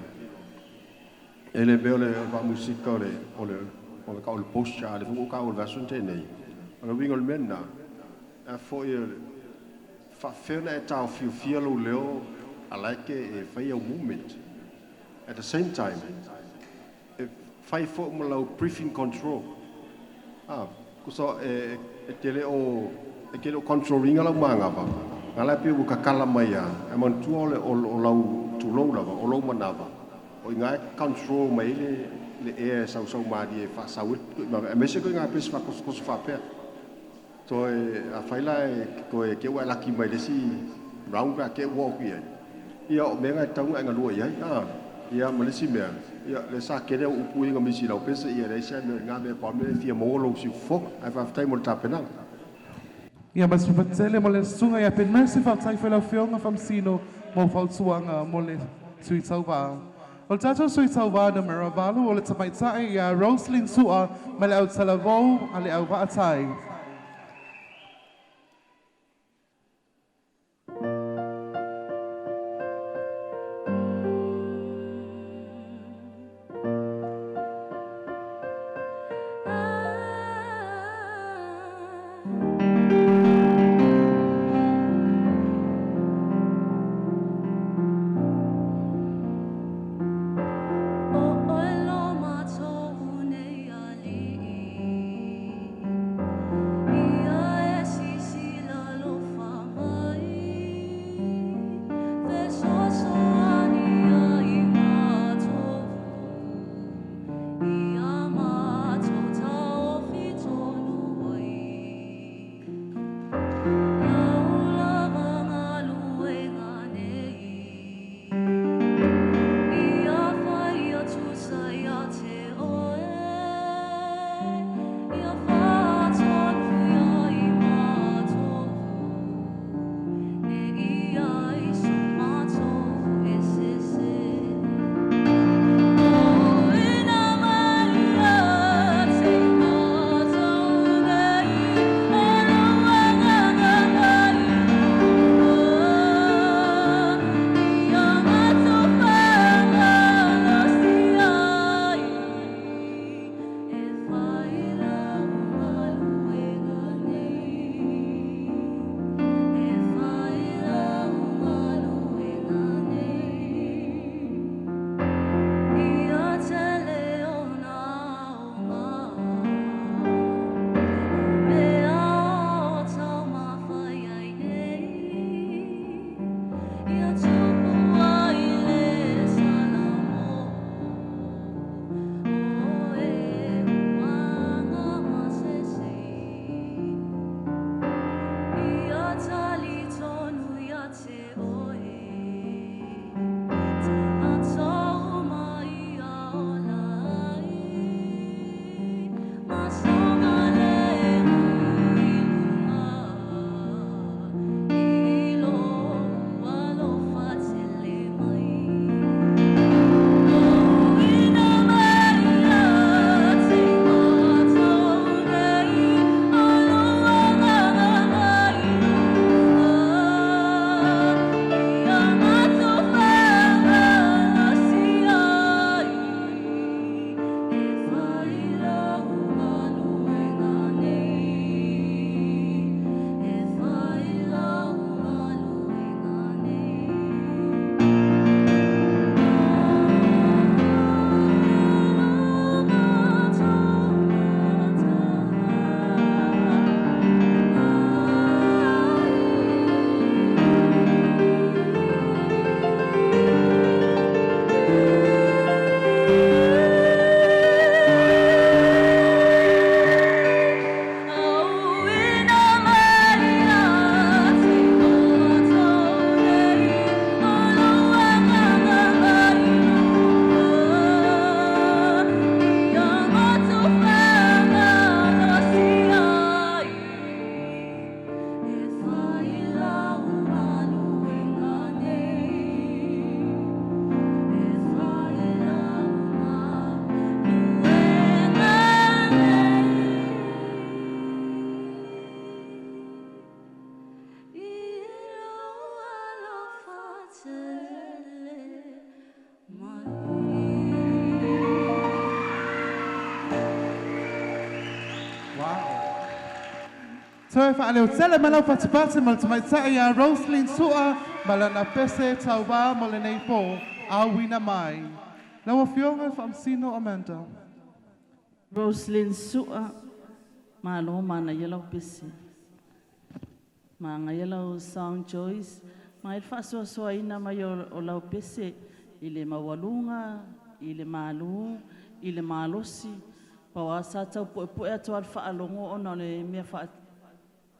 Speaker 4: E le mea o le faamusika o le ka o le posture a le fuku ka o le version tēnei. O le uiga o le mea lena, a foi o le faafefea ona e taofiofia lou leo a like e fai au movement. At the same time, e fai foi ma lau breathing control. Ah, kusa e tele o e tele o controlling lau mangava. Ngala pe ua kakala mai a, e manatua o le o lau tulou lava, o lou manava. O inga e control mai le ea e sausau malie e faasau ai e mese ko ngā pese whakosokoso whapea. Toe a whaila e toe ke ua laki mai le isi round pe a ke ua oku iai. Ia o mea ngai taunga e ngalua iai. Ah, ia ma le isi mea. Ia le sa kere o upu inga misi lau pese ia le isi mea ngā mea pa mea fia maua lou siufofoga. Ae faafetai mo le tapenaga.
Speaker 1: Ia ma se patele mo le susuga ia Ben Mercy faafetai foi lau Afioga Faamasino mo fautuaga mo le sui tauvā. O le tatou sui tauvā numera 8 o le tamaitai ia Roslyn Sua ma le autalavou a le auvaatai.
Speaker 5: O oe lo matou nei ali'i.
Speaker 1: Toe fa'aleotele ma lau patipati ma le tamaita'i iā Roselyn Su'a ma lana pese tauvā mo lenei pō auina mai. Lau Afioga i le Faamasino Amanda.
Speaker 7: Roselyn Su'a, malo manaia lau pese. Magaia lau song choice, ma i le fa'asoasoaina mai o lau pese i le maualuga, i le malū, i le malosi. Pau a sa tau puepu'e atu a le fa'alogo ona o le mea fa'a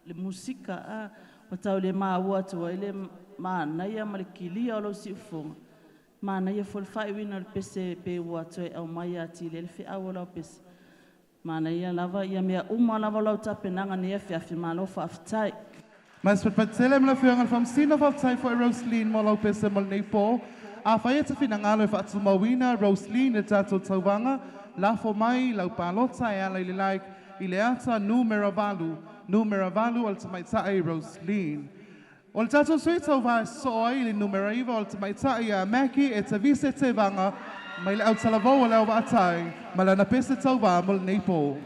Speaker 7: le musika a ua tau le maua atu ai le manaia ma le kilia o lau si'ufofoga. Manaia foi le fa'aiuina o le pese pe ua toe aumai atili ai le fe'au o lau pese. Manaia lava ia mea uma lava o lau tapenaga nei afiafi, malo fa'afetai.
Speaker 1: Ma se patele ma le Afioga i le Faamasino fa'afetai foi Roselyn mo lau pese mo lenei pō. Afai e te finagalo e faatumauina Roselyn i le tatou tauvaga, lafo mai lau palota e ala i le like i le ata numera 8, numera 8 o le tamaita'i Roselyn. O le tatou sui tauvā e sosoo ai i le numera 9 o le tamaita'i ia Mackie e Tavise Tevaga mai le autalavou o le Auvaatai ma lana pese tauvā mo lenei pō.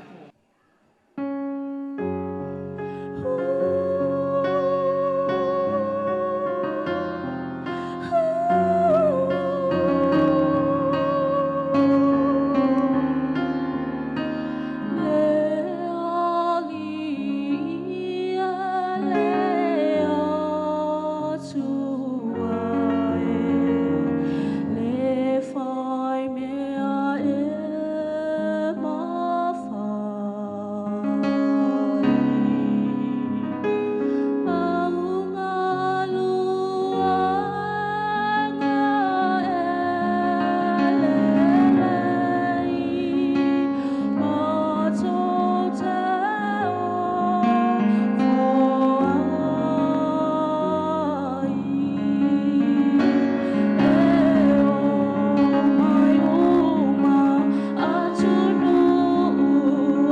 Speaker 5: Le alii e le Atua e, le fai mea e mafai. Augaluaga e lelei, matou te ofo ai. E omai uma atunuu,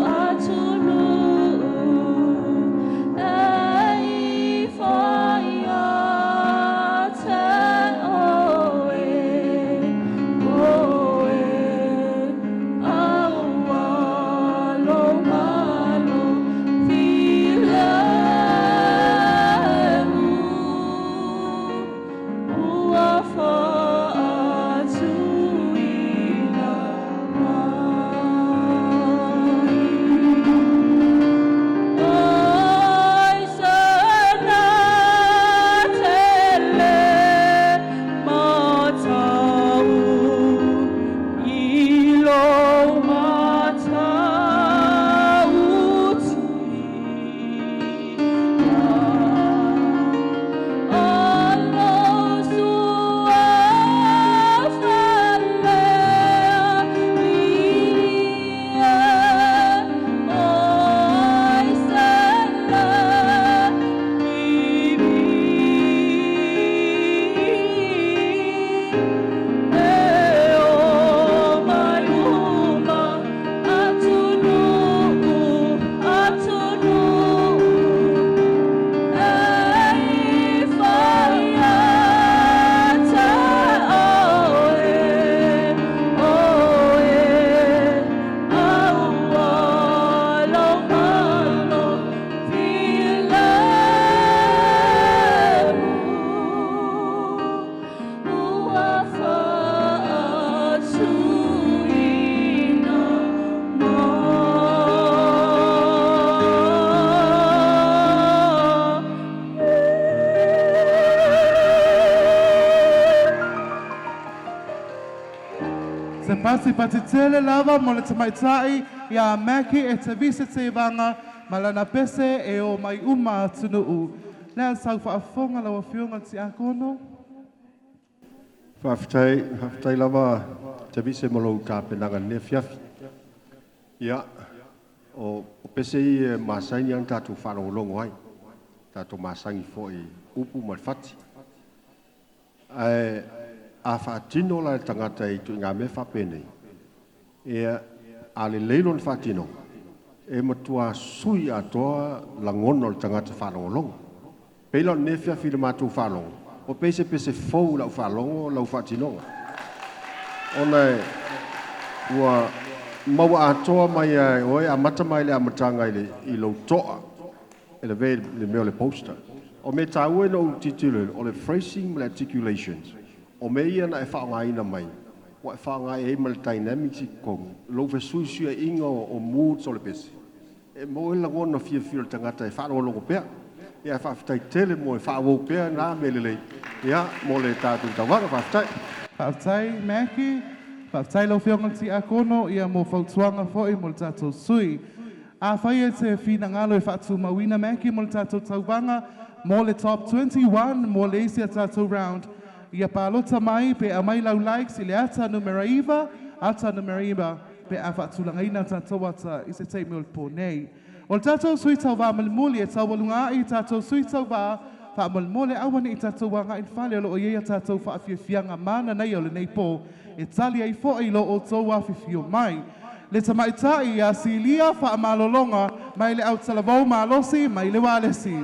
Speaker 5: atunuu, e i ia te oe, oe, aua lo malu filemu. Ua fa'atuina mai. Ai sana tele matau i lou matautia. Alo suafa le alii e, oi se lagi E omai uma atunuu, atunuu, e i ia te oe, oe, aua lo malo filemu. Ua fa'atuina mai.
Speaker 1: Se patipati tele lava mo le tamaita'i iā Mackie e Tavise Tevaga ma lana pese e o mai uma atunuu. Le a sau faafofoga lau Afioga i le Tiakono.
Speaker 4: Fa'afetai, fa'afetai lava Tavise mo lou tapenaga i lenei afiafi. Ia, o pese ia e masani ana tatou faalogologo ai, tatou masani fo'i upu ma le fati. Ae a faatino la e le tagata i tuiga mea faapenei, ia, a lelei lona faatinoga, e matuā sui atoa lagona o le tagata faalogologo. Pei la o lenei afiafi i le matou faalogo, ua pei se pese fou i la'u faalogo lau faatinoga. Ona e ua maua atoa mai lava e oe, amata mai le amataga i lou to'a. E lavea i le mea o le poster. O mea taua ina ou tilotilo o le phrasing ma le articulations. O mea ia na e faaaogaina mai, ua e faaaoga i ai ma le dynamics i totonu, lou fesuisuiaiga o moods o le pese, e maua ai le lagona fiafia o le tagata e faalogologo pea. Ia, faafetai tele mo e faaauau pea na mea lelei, ia, mo le tatou tauvaga. Faafetai.
Speaker 1: Faafetai Mackie, faafetai lau Afioga i le Tiakono ia mo fautuaga foi mo le tatou sui. Afai e te finagalo e faatumauina Mackie mo le tatou tauvaga mo le top 21 mo le isi a tatou round, ia palota mai pe aumai lau likes i le ata numera 9, ata numera 9 pe a faatulagaina tatou ata i se taimi o le po nei. O le tatou sui tauvā mulimuli e taualuga ai tatou sui tauvā, faamolemole aua ne i tatou agai i le fale o lo o i ai a tatou faafiafiaga mananaia o lenei pō e tali ai foi lo outou afifio mai. Le tamaitai ia Silia Faamalologa mai le autalavou malosi mai le Walesi.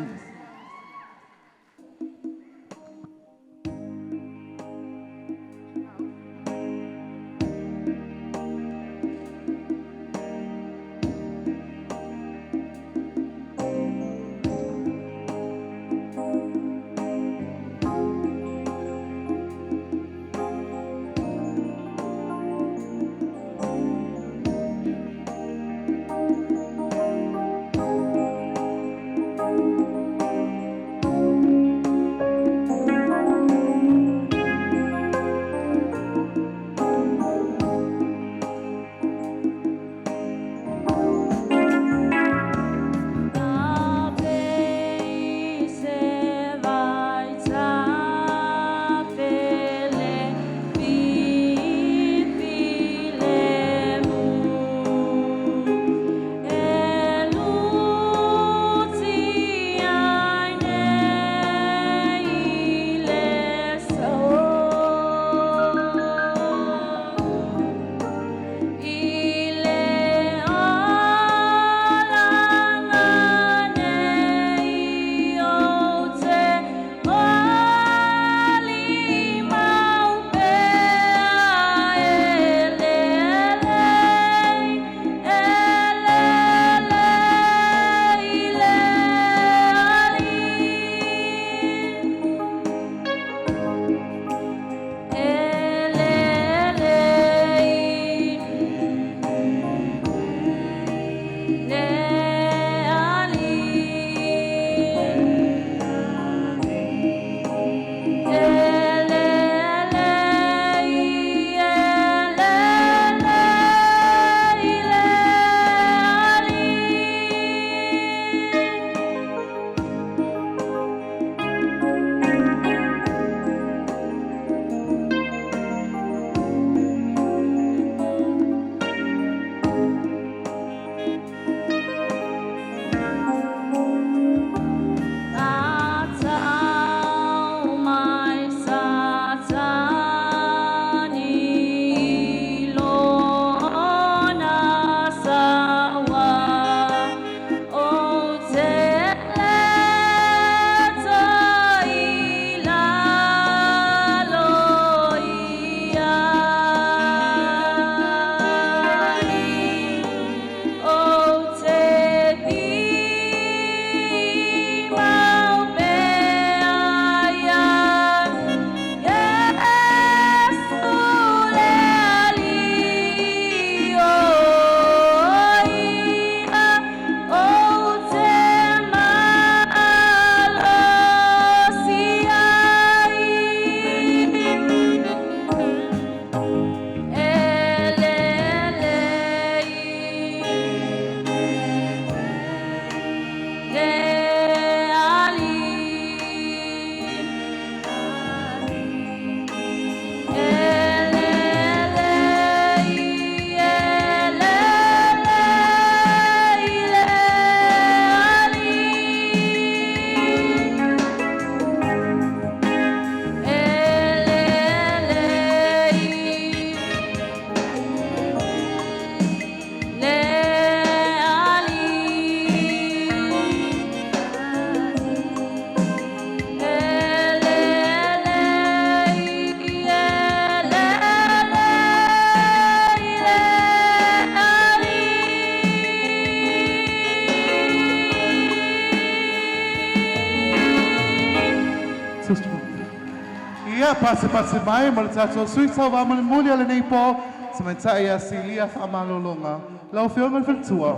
Speaker 1: Ia pasepase mai ma le tatou sui tauva molimoli o lenei po tamaitai ia Silia Faamalologa. Lau Afioga i le Faletua.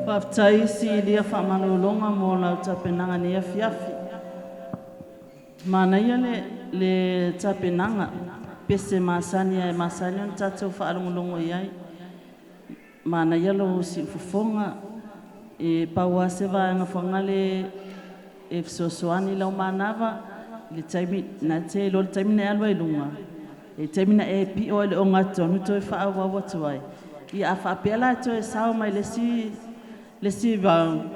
Speaker 7: Faafetai Silia Faamalologa mo lau tapenaga nei afiafi. Manaia le tapenaga, pese masani ae masani ona tatou faalogologo i ai. Manaia lou siufofoga, e pau lava se vaega foi lea e fesoasoani i lau manava i le taimi, na e te iloa le taimi na e alu ai i luga, e taimi na e pio ai i le ogatotonu toe faaauau atu ai. Ia a faapea la e toe sao mai le isi round,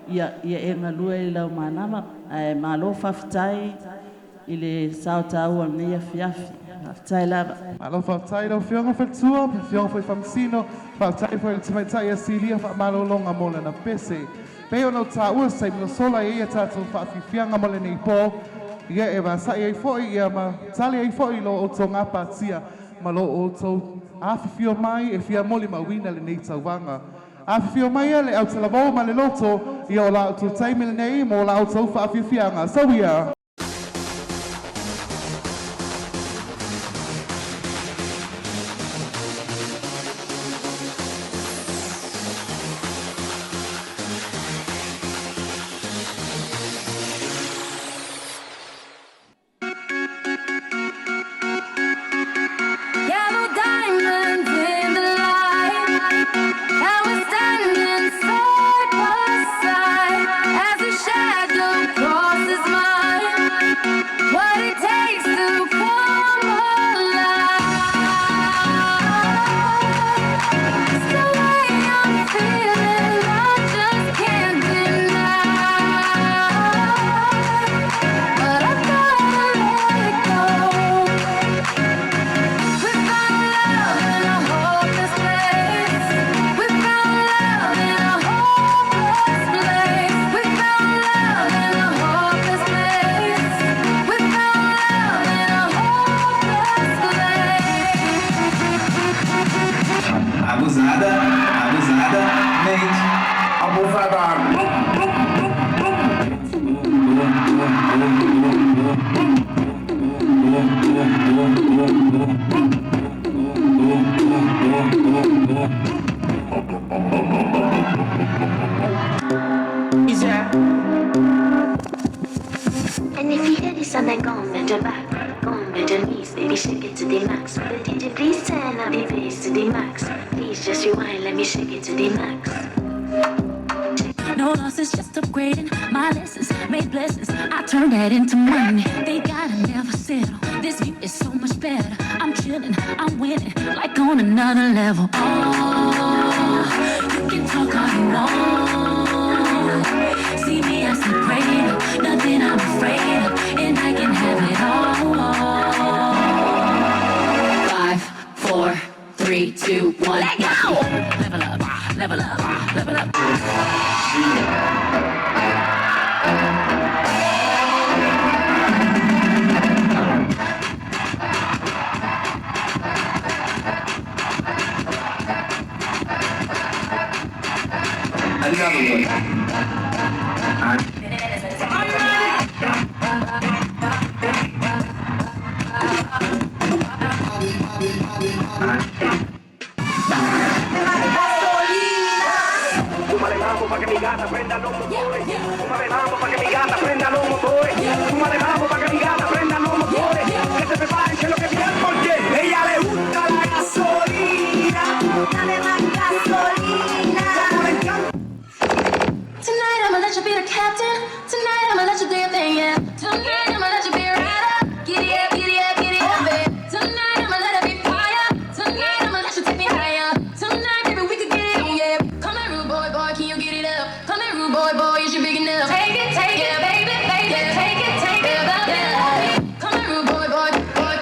Speaker 7: ia e galue i lau manava. Ae malo faafetai i le sao taua o lenei afiafi. Faafetai lava.
Speaker 1: Malo faafetai lau Afioga Faletua, Afioga foi Faamasino, faafetai foi i le tamaitai ia Silia Faamalologa mo lana pese. Pei ona ou taua se taimi ua sola e i ai tatou faafiafiaga mo lenei po, ia e vasai ai foi ia ma tali ai foi lo outou gapatia ma lo outou afifio mai e fia molimauina lenei tauvaga. Afifio mai le autalavou ma le loto, ia o la outou taimi lenei mo la outou faafiafiaga. Sauia!
Speaker 5: Yeah, no diamonds in the light. And we're standing side by side as a shadow crosses mine. What it takes to come alive. It's the way I'm feeling, I just can't deny. But I've gotta let it go. We found love in a hopeless place. We found love in a hopeless place. We found love in a hopeless place. We found love in a hopeless place.
Speaker 11: Abusada, abusada, mente. Abusada.
Speaker 12: And if you hear this song, then go and bend your back, go and bend your knees, baby, shake it to the max. The DJ, please turn up the bass to the max. Please just rewind, let me shake it to the max.
Speaker 5: No losses, just upgrading my lessons, made blessings. I turn that into money. They gotta never settle. This view is so much better. I'm chilling, I'm winning, like on another level. Oh, you can talk all you want. See me, I stay prayed up, nothing I'm afraid of, and I can have it all.
Speaker 13: 5, 4, 3, 2, 1.
Speaker 5: Let go!
Speaker 13: Level up, level up, level up.
Speaker 11: Another one.
Speaker 14: Súmale mambo pa' que mi gata prenda los motores. Súmale mambo pa' que mi gata prenda los motores. Súmale mambo pa' que mi gata prenda los motores. Que se preparen, que lo que viene porque ella le gusta la gasolina.
Speaker 12: Dame más gasolina.
Speaker 14: Como le encanta.
Speaker 5: Tonight I'ma let you be the captain. Tonight I'ma let you do your thing, yeah. Tonight I'ma let you be a rider. Giddy up, giddy up, giddy up, babe. Tonight I'ma let it be fire. Tonight I'ma let you take me higher. Tonight, baby, we could get it on, yeah. Come here, rude boy, boy, can you get it up? Come here, rude boy, boy, is you big enough? Take it, take it, baby, baby, take it, take it, yeah. Come here, rude boy, boy, boy,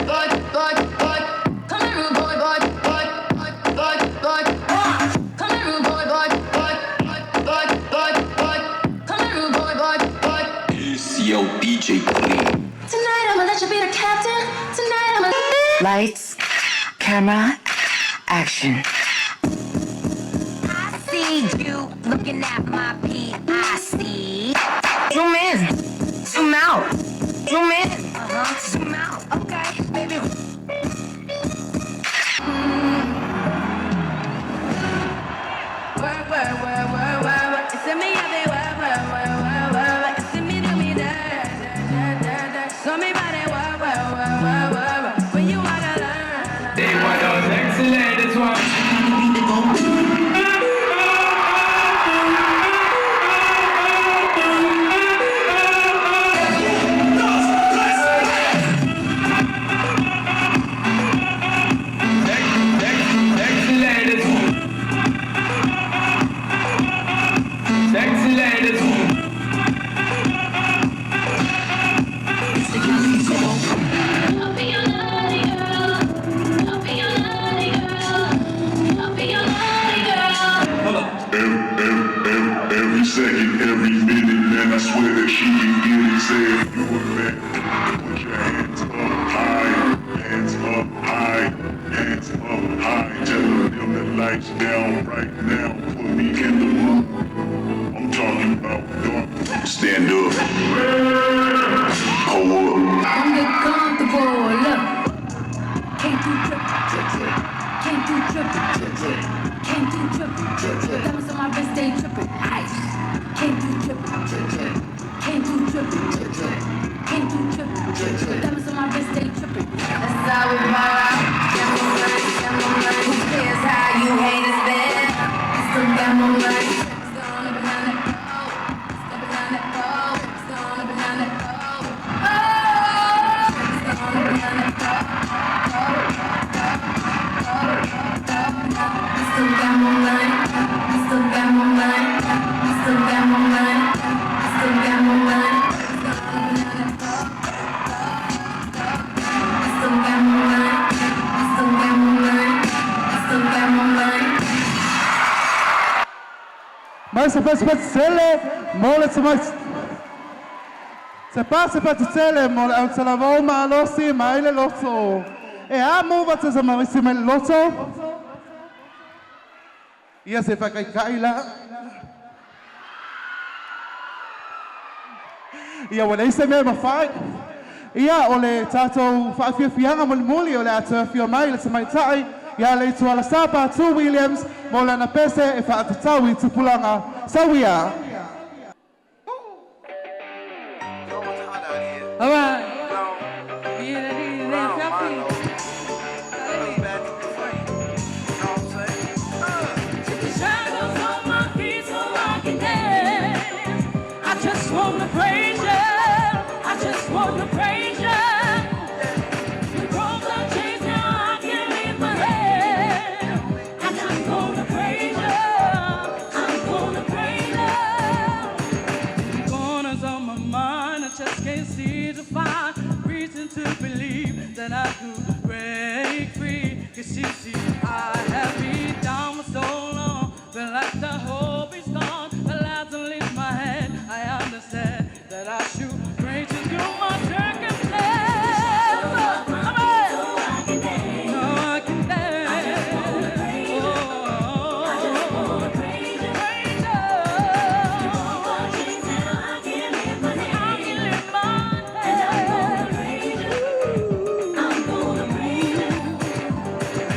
Speaker 5: boy, boy, boy. Come here, rude boy, boy, boy, boy, boy, boy. Come here, rude boy, boy, boy, boy, boy, boy. Come here, rude boy, boy, boy.
Speaker 11: Esse é o DJ Clean.
Speaker 5: Tonight I'ma let you be the captain. Tonight I'ma.
Speaker 15: Lights, camera, action.
Speaker 16: I see you looking at my PIC.
Speaker 15: Zoom in, zoom Huh? Zoom out, okay, baby. Work, work, work, work, work, work. You see me, I be work, work, work, work, work, work. You see me do me dirt, dirt, dirt, dirt, dirt. Show me body work, work, work, work, work, work. When you wanna learn.
Speaker 11: They want those excellent, this one. Sexy ladies.
Speaker 13: I'll be your naughty girl. I'll be your naughty girl. I'll be your naughty girl.
Speaker 16: Every second, every minute, man, I swear that she can get it. Say if you a man, put your hands up high, hands up high, hands up high. Tell them dim the lights down right now. Put me in the room. I'm talking about dark. Stand up. Pull up.
Speaker 9: Don't get comfortable, look. Can't do drip, drip, drip. Can't do drip, drip, drip. Can't do drip, drip, drip. Diamonds on my wrist, they dripping. Ice. Can't do drip, drip, drip. Can't do drip, drip, drip. Can't do drip, drip, drip. Diamonds on my wrist, they dripping.
Speaker 15: That's how we roll out. Got my money, got my money. Who cares how you haters been? I still got my money. Gone up and down that pole. Up and down that pole. Gone up and down that pole. Oh, gone up and down that pole. I still got my money. I still got my money. I still got my money. I still got my money. Gone up and down that pole. I still got my money. I still got my money. I still got my money.
Speaker 1: Mai se pasi mo le tsamai se pasi pasi tele mo le au tsalavau malosi mai le loto. E a mo va tsa marisi mai le loto. Ia se whakaikai la. Ia ua leai se mea e mafai. Ia o le tatou faafiafiaga molimoli o le a toe afio mai le tamaitai ia le Ituala Patu Williams mo lana pese e faatatau i tupulaga sauia.
Speaker 8: All right. Yeah, that is that. Took the shackles off my feet so I can dance. I just wanna praise you. I just wanna praise you. You broke the chains, now I can lift my head. And I'm gonna praise you. I'm gonna praise you. Corners on my mind, I just can't see to find reason to believe that I could break free. 'Cause you see, I have been down for so long, feel like the hope is gone. The lights don't lift my head. I understand that I should pray to do my circumstance. Come on. No, I can dance. Oh, I just wanna praise you. Praise you. I can lift my head. I'm gonna praise you.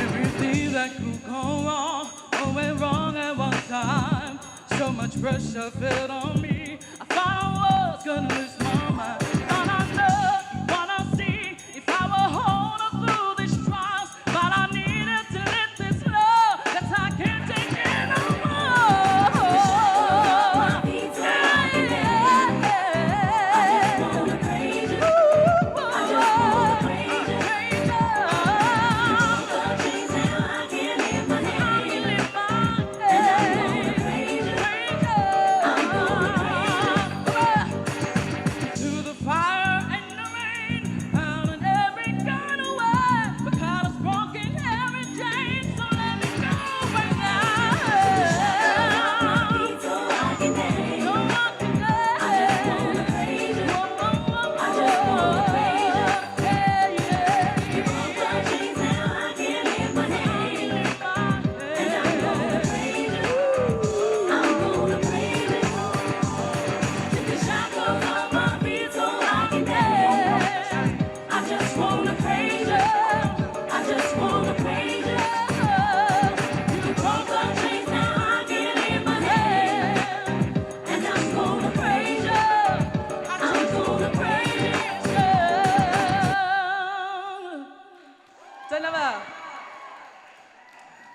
Speaker 8: Everything that could go wrong, all went wrong at one time. So much pressure fell on me. I thought I was gonna lose my mind. Thought I know what I see. If I were hold on through these trials, but I needed to lift this love that I can't take it no more.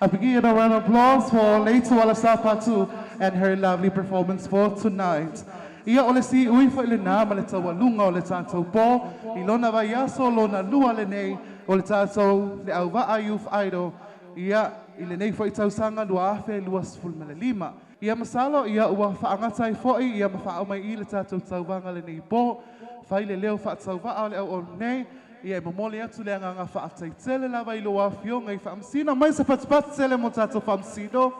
Speaker 1: A big a round of applause for Leituala Sapatu and her lovely performance for tonight. Ia o le si ui fo le nā ma le taualuga o le tātou pō i lona vaiaso lona lua lenei o le tātou le Auva'a Youth Idol ia i lenei fo'i tausaga 2025. Ia masalo ia ua faagata ai fo'i ia ma faauma i le tatou tauvaga lenei pō fai le leo faatauva'a o le auauna nei. Ia e momoli atu le agaga faafetai tele lava i lou afioga i faamasino mai se patupatu tele mo tatou faamasino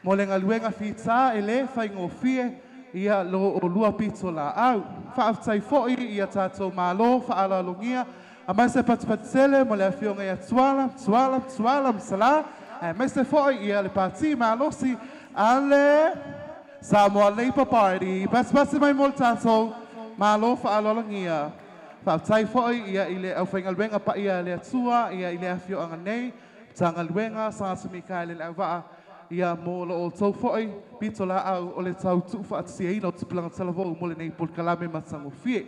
Speaker 1: mo le galuega fitā e lē faigofie ia lo olua pito laau. Faafetai fo'i ia tatou malo faaaloalogia aemaise se patupatu tele mo le afioga ia Tuala Tuala Tuala Masalā aemaise fo'i ia le Pati malosi a le Samoa Labour Party. Pasipasi mai mo le tatou malo faaaloalogia. Faafetai fo'i ia i le aufaigaluega paia a le Atua ia i le afioaga nei Matagaluega Sagata Mikaele le Auvaa ia mo lo outou fo'i pito laau o le tau tuufaatasiaina o tupulaga talavou mo lenei polokalame matagofie.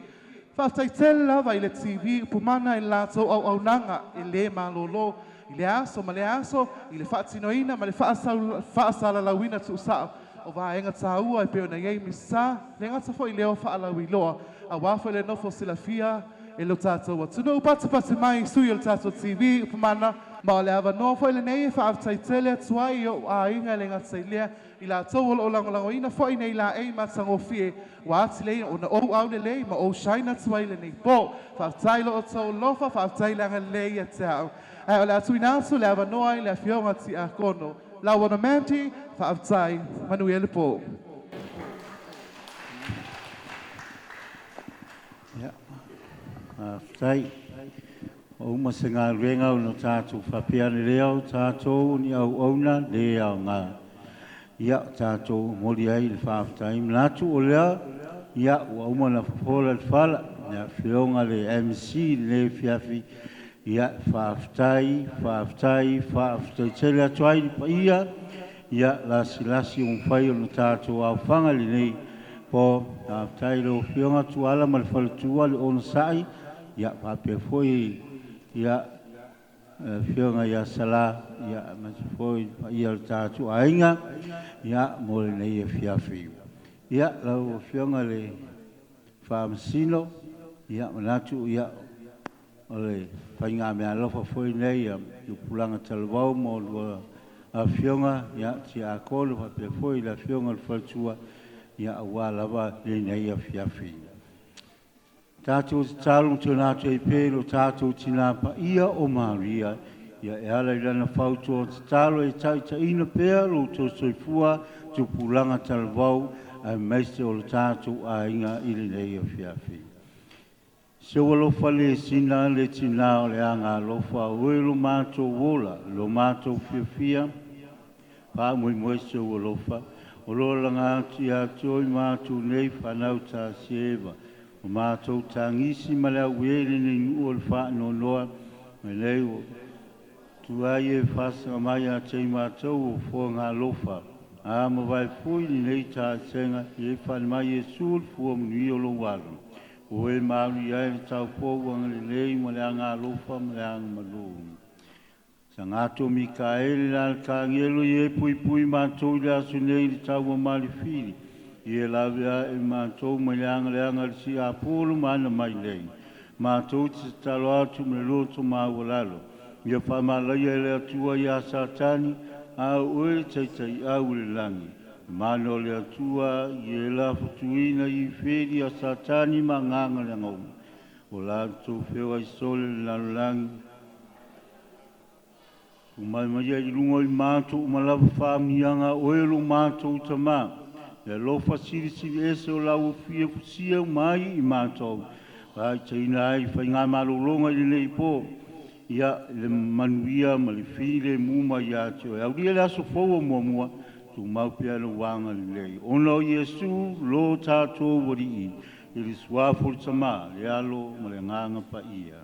Speaker 1: Faafetai tele lava i le TV Upumana i le latou auaunaga e lē malōlō i le aso ma le aso i le faatinoina ma le faasalalauina tuusao o vaega tāua e pei ona i ai Minisita le gata foi leo faalauiloa auā foi le nofo silafia e lo tatou atunuu. Patupatu mai sui o le tatou TV Upumana. Ma o le avanoa foi lenei e faafetai tele atu ai i ou aiga e le gata i lea i latou o loo lagolagoina foi nei laei matagofie ua atili ai ona ou aulelei ma ou shine atu ai lenei pō. Faafetai lo outou alofa, faafetai le agalelei ia te au. Ae o le a tuuina atu le avanoa i le afioga Tiakono Lauana Mandy. Faafetai, manuia le pō.
Speaker 2: Ia, faafetai. Ua uma se galuega ona tatou faapea ane lea o tatou ni auauna le aoga. Ia, tatou momoli ai le faafetai. Manatu o lea, ia, ua uma ona fofola le fala, le afioga le MC i lenei afiafi. Ia, faafetai, faafetai, faafetai tele atu ai i le paia, ia, lasilasi ua mafai ona tatou aofaga i lenei po. Faafetai i lau Afioga Tuala ma le faletua le onosai, ia, faapea foi, ia, le Afioga ia Sala, ia, aemaise foi le paia o le tatou aiga, ia, mo lenei afiafi. Ia, lau Afioga i le Faamasino, ia, manatu, ia, o le faiga meaalofa foi lenei a Tupulaga Talavou mo lua afioga, ia, Tiakono faapea foi le afioga i le faletua, ia, aua lava lenei afiafi. Tatou tatalo ma tuuina atu ai pea i lo tatou Tinā Paia o Maria, ia e ala i lana fautua tatalo e taitaiina pea lo outou soifua tupulaga talavou aemaise o le tatou aiga i lenei afiafi. Se ua alofa le sina le tinā o le agalofa, oe lo matou ola, lo matou fiafia, faamoemoe se ua alofa, o lo laga atu ia te oe matou nei whanau tā seva, o mātou tagisi ma le auē lenei nuu o le faanoanoa, mai nei ua tuai e faasaga mai ia te i matou o fuagalofa. A mavae foi lenei taasega e faale mai Iesu le fua manuia o lou alo. O e mauli ai le taupou agalelei ma le agalofa ma le agamalu. Sagato Mikaele le alakagelo i e puipui matou i le aso nei i le taua malifili. I e lave a e matou mai le agaleaga le si apulu ma ana mai nei. Matou te tatalo atu ma le loto maualalo. Ia faamalaia e le Atua ia Satani, a o oe le taitaiau i le lagi. Mana o le Atua i e lafutuina i feli a Satani ma agaga le agauma. O latou feoai sole le lalolagi. Tumai mai ai i luga o i matou uma lava faamanuiaga oe lo matou Tamā. Le alofa silisili ese o lau fia fusia mai i matou. Faaitaina ai faigamalologa i lenei pō. Ia le manuia ma le filemu mai ia te oe. Aulia le aso fou o muamua, tumau pea le agalelei. Ona o Iesu lo tatou Alii, i le suafa o le Tamā, le Alo ma le Agaga Paia.